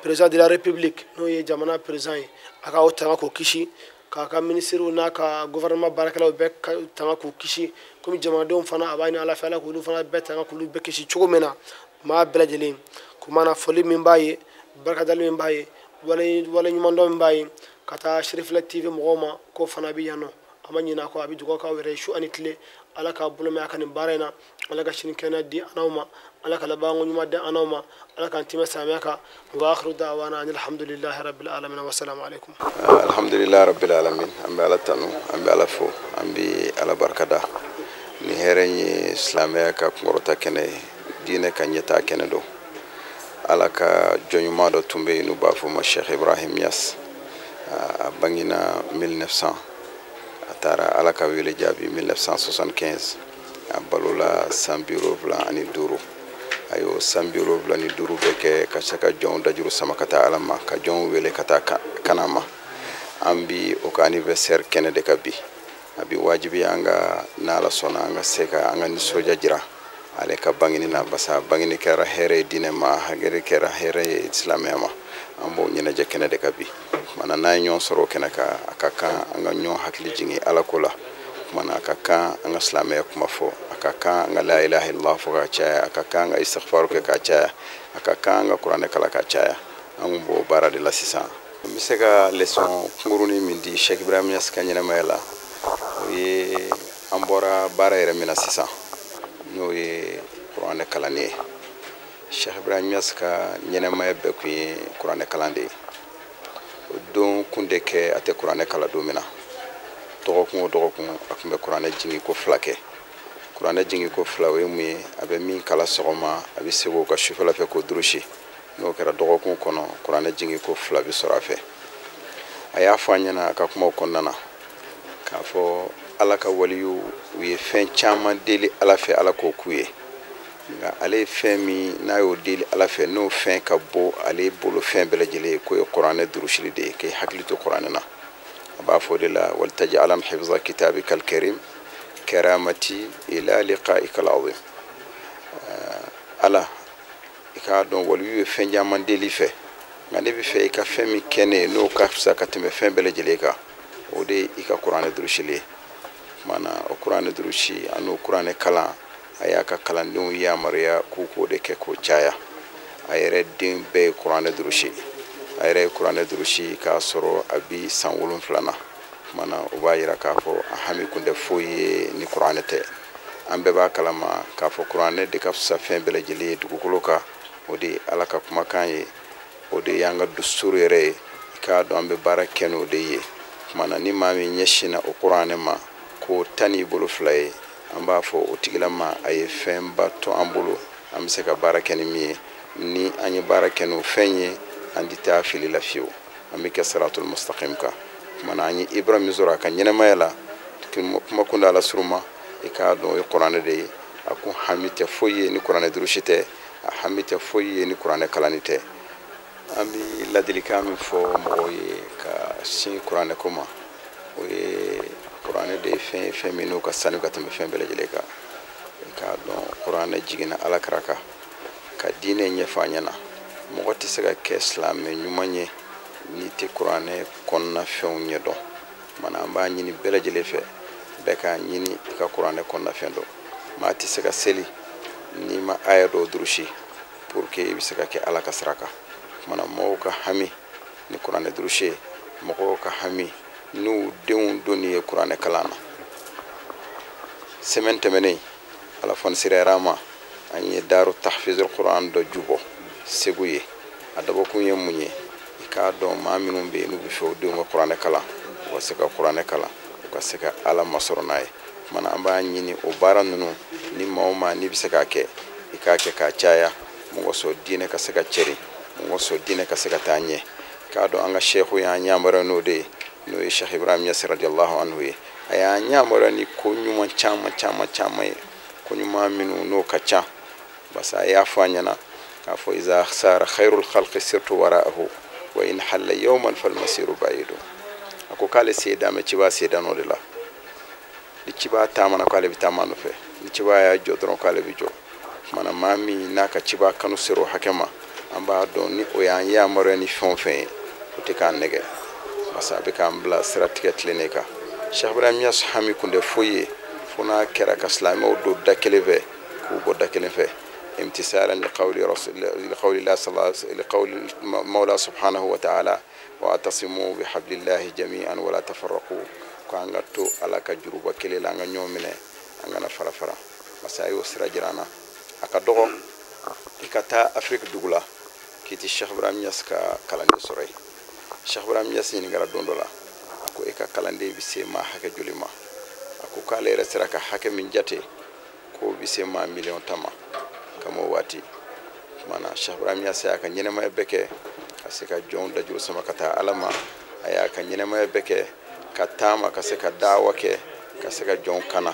Président de la République, n'o ye jamana président ye, a ka o tanga k'o kisi, k'a ka minisiriw n'a ka gouvernement baarakɛlaw bɛɛ tanga k'u kisi, komi jamanadenw fana a b'a ɲini Ala fɛ, Ala k'olu fana bɛɛ tanga k'olu bɛɛ kisi cogo min na, maa bɛɛ lajɛlen. Kuma na foli min b'a ye, barikadali min b'a ye, waleɲumandɔn min b'a ye, ka taa Sherifila TV mɔgɔw ma, k'o fana bɛ yan nɔ. A ma ɲinɛ a kɔ, a bɛ dugawu k'aw yɛrɛ ye su ani tile. Ala k'a bolo mɛn a ka nin baara in na, Ala ka sini kɛnɛ di an n'aw ma, Ala ka labanko ɲuman di an n'aw ma, Ala k'an timɛ silamɛya kan. Wa akhiru da'wana anil hamdulillahi rabbil alamin, wa salamu alaikum. Alhamdulillahi rabbil alamin, an bɛ Ala tanu, an bɛ Ala fo, an bɛ Ala barikada. Ni hɛrɛ ye silamɛya ka kunkɔrɔta kɛnɛ ye, diinɛ ka ɲɛtaa kɛnɛ don. Ala ka jɔn ɲuman dɔ tun bɛ yen n'u b'a fɔ ma Cheikh Ibrahim Niasse. A bangena 1900, a taara Ala ka wele jaabi 1975, a balola san 75. A y'o san 75 bɛɛ kɛ ka se ka jɔnw dajuru sama ka taa Ala ma, ka jɔnw wele ka taa kana ma. An bi o ka anniversaire kɛnɛ de ka bi. A bi wajibi an ka, n'Ala sɔnna, an ka se ka an ka nisɔndiya jira ale ka bangeni na, barisa bangeni kɛra hɛrɛ ye diinɛ ma, hɛrɛ kɛra hɛrɛ ye silamɛya ma. An b'o ɲɛnajɛ kɛnɛ de kan bi. Kumana n'an ye ɲɔgɔn sɔrɔ o kɛnɛ kan, a ka kan an ka ɲɔgɔn hakili jigin Ala ko la. Kumana a ka kan an ka silamɛya kuma fɔ, a ka kan an ka la ilaha illallah fɔ ka caya, a ka kan an ka istighfar kɛ ka caya, a ka kan an ka kuranɛ kalan ka caya. An kun b'o baara de la sisan. N bɛ se ka leçon kunkurunin min di Cheikh Ibrahim Niass ka ɲɛnamaya la, o ye an bɔra baara yɛrɛ min na sisan, n'o ye kuranɛ kalanni ye. Cheikh Ibrahim Niass ka ɲɛnamaya bɛɛ kun ye kuranɛ kalan de ye. O don kun tɛ kɛ a tɛ kuranɛ kalan don min na. Dɔgɔkun o dɔgɔkun a tun bɛ kuranɛ jigin ko 2 kɛ. Kuranɛ jigin ko 2 o ye mun ye? A bɛ min kalan sɔgɔma, a bɛ segin o kan sufɛla fɛ k'o durusi. N'o kɛra dɔgɔkun kɔnɔ, kuranɛ jigin ko 2 bɛ sɔrɔ a fɛ. A y'a fɔ an ɲɛna a ka kumaw kɔnɔna na k'a fɔ Ala ka waliyu u ye fɛn caman deli Ala fɛ, Ala k'o k'u ye. Nka ale ye fɛn min n'a y'o deli Ala fɛ, n'o fɛn ka bon ale bolo fɛn bɛɛ lajɛlen ye, k'o ye kuranɛ durusili de ye, k'i hakili to kuranɛ na. A b'a fɔ o de la walitaj'alan hifza kitabika alkarim karamati ila liqa'ika alazim. Ala, i k'a dɔn waliyu ye fɛn caman deli fɛ, nka ne bɛ fɛ i ka fɛn min kɛ ne ye n'o ka fisa ka tɛmɛ fɛn bɛɛ lajɛlen kan, o de ye i ka kuranɛ durusili ye. Kumana o kuranɛ durusi an'o kuranɛ kalan, a y'a ka kalandenw yamaruya k'u k'o de kɛ k'o caya. A yɛrɛ den bɛɛ ye kuranɛ durusi. A yɛrɛ ye kuranɛ durusi k'a sɔrɔ a bi san 7 na. Kumana o b'a yira k'a fɔ a hami kun tɛ foyi ye ni kuranɛ tɛ. An bɛɛ b'a kalama k'a fɔ kuranɛ de ka fisa fɛn bɛɛ lajɛlen ye dugukolo kan. O de ye Ala ka kumakan ye, o de y'an ka dusukuru yɛrɛ ye. I k'a dɔn an bɛ baara kɛ n'o de ye. Kumana ni maa min ɲɛsinna o kuranɛ ma k'o ta n'i bolo 2 ye, an b'a fɔ o tigilama a ye fɛnba to an bolo, an bɛ se ka baara kɛ ni min ye. Ni an ye baara kɛ n'o fɛn ye, an tɛ taa fili la fiyewu, an bɛ kɛ siratul mustaqim kan. Kumana an ye ibra min sɔrɔ a ka ɲɛnamaya la, kuma kun da ala suruma, i k'a dɔn o ye kuranɛ de ye. A ko hami tɛ foyi ye ni kuranɛ durusi tɛ, a hami tɛ foyi ye ni kuranɛ kalanni tɛ. An bɛ ladilikan min fɔ mɔgɔw ye ka sin kuranɛ ko ma, o ye kuranɛ de ye fɛn ye, fɛn min n'o ka sanu ka tɛmɛ fɛn bɛɛ lajɛlen kan. I k'a dɔn kuranɛ jiginna Ala kira kan ka diinɛ ɲɛfɔ a ɲɛna. Mɔgɔ tɛ se ka kɛ silamɛ ɲuman ye n'i tɛ kuranɛ kɔnɔna fɛnw ɲɛdɔn. Kumana an b'a ɲini bɛɛ lajɛlen fɛ, bɛɛ k'a ɲini i ka kuranɛ kɔnɔna fɛn dɔn. Maa tɛ se ka seli n'i ma aya dɔw durusi pour que i bɛ se ka kɛ Ala ka sira kan. Kumana mɔgɔw ka hami ni kuranɛ durusi ye, mɔgɔw ka hami n'u denw donni ye kuranɛ kalan na. Semaine tɛmɛnen, Ala fɔni sera ma, an ye Daru Tahfizul Quran dɔ jubɔ Segu ye. A dabɔkun ye mun ye? I k'a dɔn maa minnu bɛ yen n'u bɛ fɛ u denw ka kuranɛ kalan, u ka se ka kuranɛ kalan, u ka se ka Ala masɔrɔ n'a ye. Kumana an b'a ɲini o baara ninnu ni maa o maa n'i bɛ se k'a kɛ, i k'a kɛ k'a caya, mɔgɔ sɔn diinɛ ka se ka cɛri, mɔgɔ sɔn diinɛ ka se ka taa ɲɛ. K'a dɔn an ka sehu y'an yamaruya n'o de ye, n'o ye Cheikh Ibrahim Niass radiyallahu anhu ye. A y'an yamaruya ni ko ɲuman caman caman caman ye, ko ɲuman minnu n'o ka ca. Basa a y'a fɔ an ɲɛna k'a fɔ iza sara khairul khalqi sirtu wara'ahu wa in halla yawman fal masiru ba'idu. A ko k'ale se dan bɛ ciba se dan o de la. Ni ciba taamana k'ale bɛ taama nɔfɛ, ni ciba y'a jɔ dɔrɔn k'ale bɛ jɔ. Kumana maa min n'a ka ciba kanu sera o hakɛ ma, an b'a dɔn ni o y'an yamaruya ni fɛn o fɛn ye, o tɛ k'an nɛgɛ. Basa a bɛ k'an bila siratigɛ tilennen kan. Cheikh Ibrahim Niass hami kun tɛ foyi ye fo n'a kɛra ka silamɛw don da kelen fɛ k'u bɔ da kelen fɛ. امتثالا لقول رسول لقول الله صلى الله لقول مولى سبحانه وتعالى واعتصموا بحبل الله جميعا ولا تفرقوا. K'an ka to Ala ka juruba kelen la, an ka ɲɔgɔn minɛ, an kana fara fara. Parce que a y'o sira jira an na. A ka dɔgɔ i ka taa Afiriki dugu la k'i ti Cheikh Ibrahim Niass ka kalanden sɔrɔ yen. Cheikh Ibrahim Niass ɲininkara don dɔ la, a ko e ka kalanden bɛ se maa hakɛ joli ma? A ko k'ale yɛrɛ sera ka hakɛ min jate k'o bɛ se maa 10 miliyɔn ma kama o waati. Kumana Cheikh Ibrahim Niass y'a ka ɲɛnamaya bɛɛ kɛ ka se ka jɔnw dajuru sama ka taa Ala ma. A y'a ka ɲɛnamaya bɛɛ kɛ ka taama, ka se ka daawa kɛ, ka se ka jɔnw kana.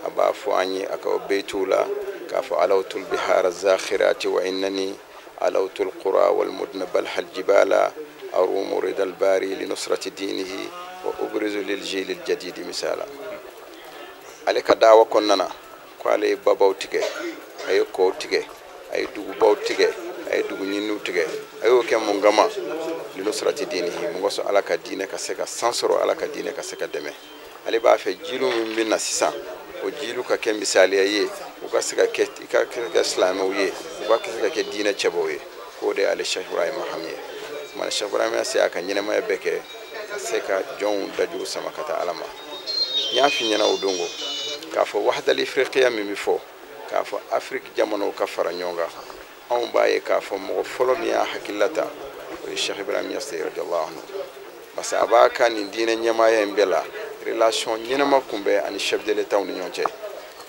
A b'a fɔ an ye a ka beyituw la k'a fɔ alawtul bihara zakhirati wa innani alawtul qura wal mudna balhal jibala arumu ridal bari li nusrati dinihi wa ubrizu lil jili al jadidi misala. Ale ka daawa kɔnɔna na ko ale ye babaw tigɛ, a ye kɔw tigɛ, a ye dugubaw tigɛ, A ye dugu ɲininiw tigɛ, a y'o kɛ mun kama? Linusrati dinihi, mun kosɔn? Ala ka diinɛ ka se ka san sɔrɔ, Ala ka diinɛ ka se ka dɛmɛ. Ale b'a fɛ jilu min bɛ na sisan, o jilu ka kɛ misaliya ye, u ka se ka kɛ, i ka kɛ silamɛw ye, u ka se ka kɛ diinɛ cɛbaw ye. K'o de y'ale Cheikh Ibrahima hami ye. Kumana Cheikh Ibrahima se y'a ka ɲɛnamaya bɛɛ kɛ ka se ka jɔnw dajuru sama ka taa Ala ma. N y'a f'i ɲɛna o don ko k'a fɔ wahadali ifirikiya min bɛ fɔ, k'a fɔ Afiriki jamanaw ka fara ɲɔgɔn kan, anw b'a ye k'a fɔ mɔgɔ fɔlɔ min y'a hakilila ta, o ye Cheikh Ibrahim Niass radiyallahu anhu. Parce que a b'a ka nin diinɛ ɲɛmaaya in bɛɛ la, relation ɲɛnama kun bɛ ani chef de l'État ni ɲɔgɔn cɛ,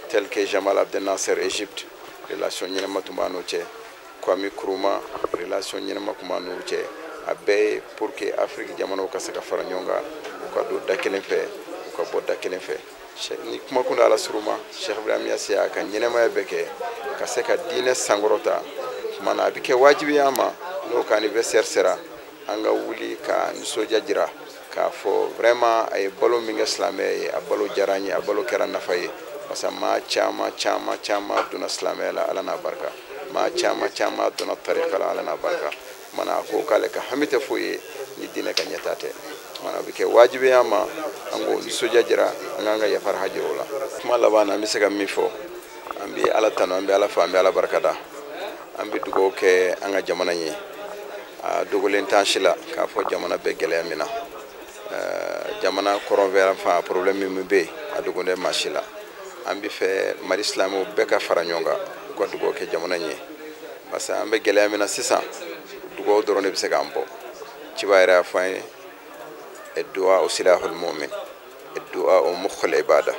tel que Jamal Abdel Nasser Égypte, relation ɲɛnama tun b'a n'o cɛ. Kwame Nkrumah, relation ɲɛnama tun b'a n'o cɛ. A bɛɛ ye pour que Afrique jamanaw ka se ka fara ɲɔgɔn kan, u ka don da kelen fɛ, u ka bɔ da kelen fɛ. Ni kuma kun ala suruma, Cheikh Ibrahim Niass y'a ka ɲɛnamaya bɛɛ kɛ ka se ka diinɛ sankɔrɔta. Tuma na a bɛ kɛ wajibi y'an ma, n'o ka anniversaire sera, an ka wuli ka nisɔndiya jira k'a fɔ vraiment a ye balo min kɛ silamɛya ye, a balo diyara an ye, a balo kɛra nafa ye. Parce que maa caman caman caman donna silamɛya la, Ala n'a barika. Maa caman caman donna tarika la, Ala n'a barika. Kumana a ko k'ale ka hami tɛ foyi ye ni diinɛ ka ɲɛtaa tɛ. Kumana a bɛ kɛ wajibi y'an ma, an k'o nisɔndiya jira, an k'an ka yafa hajira o la. Kuma laban na, an bɛ se ka min fɔ, an bɛ Ala tanu, an bɛ Ala fo, an bɛ Ala barikada, an bɛ dugawu kɛ an ka jamana ye. A dogolen t'an si la k'a fɔ jamana bɛ gɛlɛya min na. Jamana kɔrɔnfɛ fan problème min bɛ yen, a dogolen tɛ maa si la. An bɛ fɛ Mali silamɛw bɛɛ ka fara ɲɔgɔn kan, u ka dugawu kɛ jamana in ye. Parce que an bɛ gɛlɛya min na sisan, dugawu dɔrɔn de bɛ se k'an bɔ. Ciba yɛrɛ y'a fɔ an ye, du'a silahul mu'min, du'a mukhul ibada,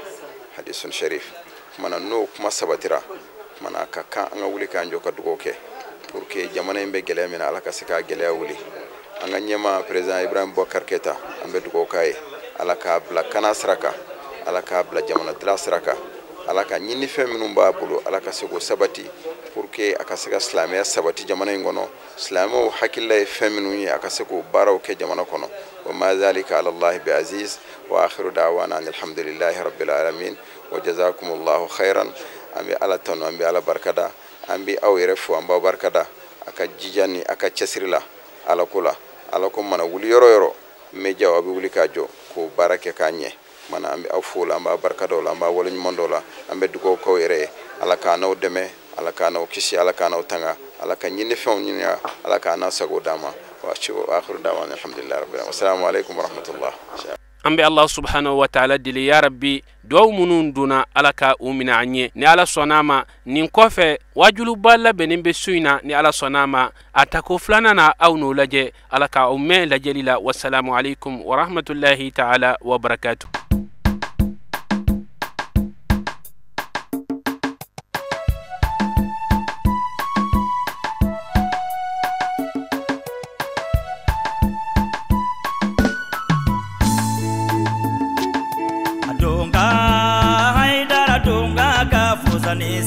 hadisun sharif. Kumana n'o kuma sabatira, kumana ka kan an ka wuli k'an jɔ ka dugawu kɛ pour que jamana in bɛ gɛlɛya min na, Ala ka se k'a gɛlɛya wuli. An ka ɲɛma président Ibrahim Boubacar Keita, an bɛ dugawu k'a ye, Ala k'a bila kana sira kan, Ala k'a bila jamana dilan sira kan, Ala ka ɲinifɛn minnu b'a bolo, Ala ka se k'o sabati pour que a ka se ka silamɛya sabati jamana in kɔnɔ. Silamɛw hakilila ye fɛn minnu ye, a ka se k'o baaraw kɛ jamana kɔnɔ. Wa ma zalika ala Allahi bi aziz. Wa akhiru da'wana alhamdulillahi rabbil alamin wa jazakumullahu khairan. An bɛ Ala tanu, an bɛ Ala barikada, an bɛ aw yɛrɛ fo, an b'aw barikada a ka jija ni a ka cɛsiri la Ala ko la. Ala ko mana wuli yɔrɔ yɔrɔ, média aw bɛ wuli k'a jɔ k'o baara kɛ k'a ɲɛ. Mana an bɛ aw fo la, an b'a barikada o la, an b'a waleɲuman dɔ la, an bɛ dugawu k'aw yɛrɛ ye. Ala k'an n'aw dɛmɛ, Ala k'an n'aw kisi, Ala k'an n'aw tanga, Ala ka ɲinifɛnw ɲininka, Ala k'an n'a sago d'an ma. Wa akhiru da'wana alhamdulillahi rabbil alamin. Assalamu alaikum wa rahmatullah. An bɛ Allah subhanahu wa ta'ala deli, ya Rabbi, duwawu minnu donna, Ala ka u minɛ an ye. Ni Ala sɔnna a ma, nin kɔfɛ wajuluba labɛnnen bɛ su in na. Ni Ala sɔnna a ma, a tako filanan na, aw n'o lajɛ. Ala ka aw mɛn lajɛli la. Wasalamu alaikum wa rahmatullahi ta'ala wa barakatuh.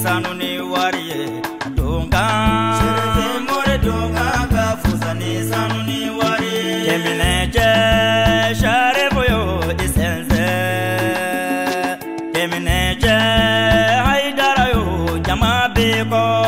Sanu ni wari ye donka sɛrɛfɛ more donka ka fusa ni sanu ni wari ye kɛmɛ cɛ sarifu yo i sɛnsɛn kɛmɛ cɛ Hayidara yo jama bɛ kɔ.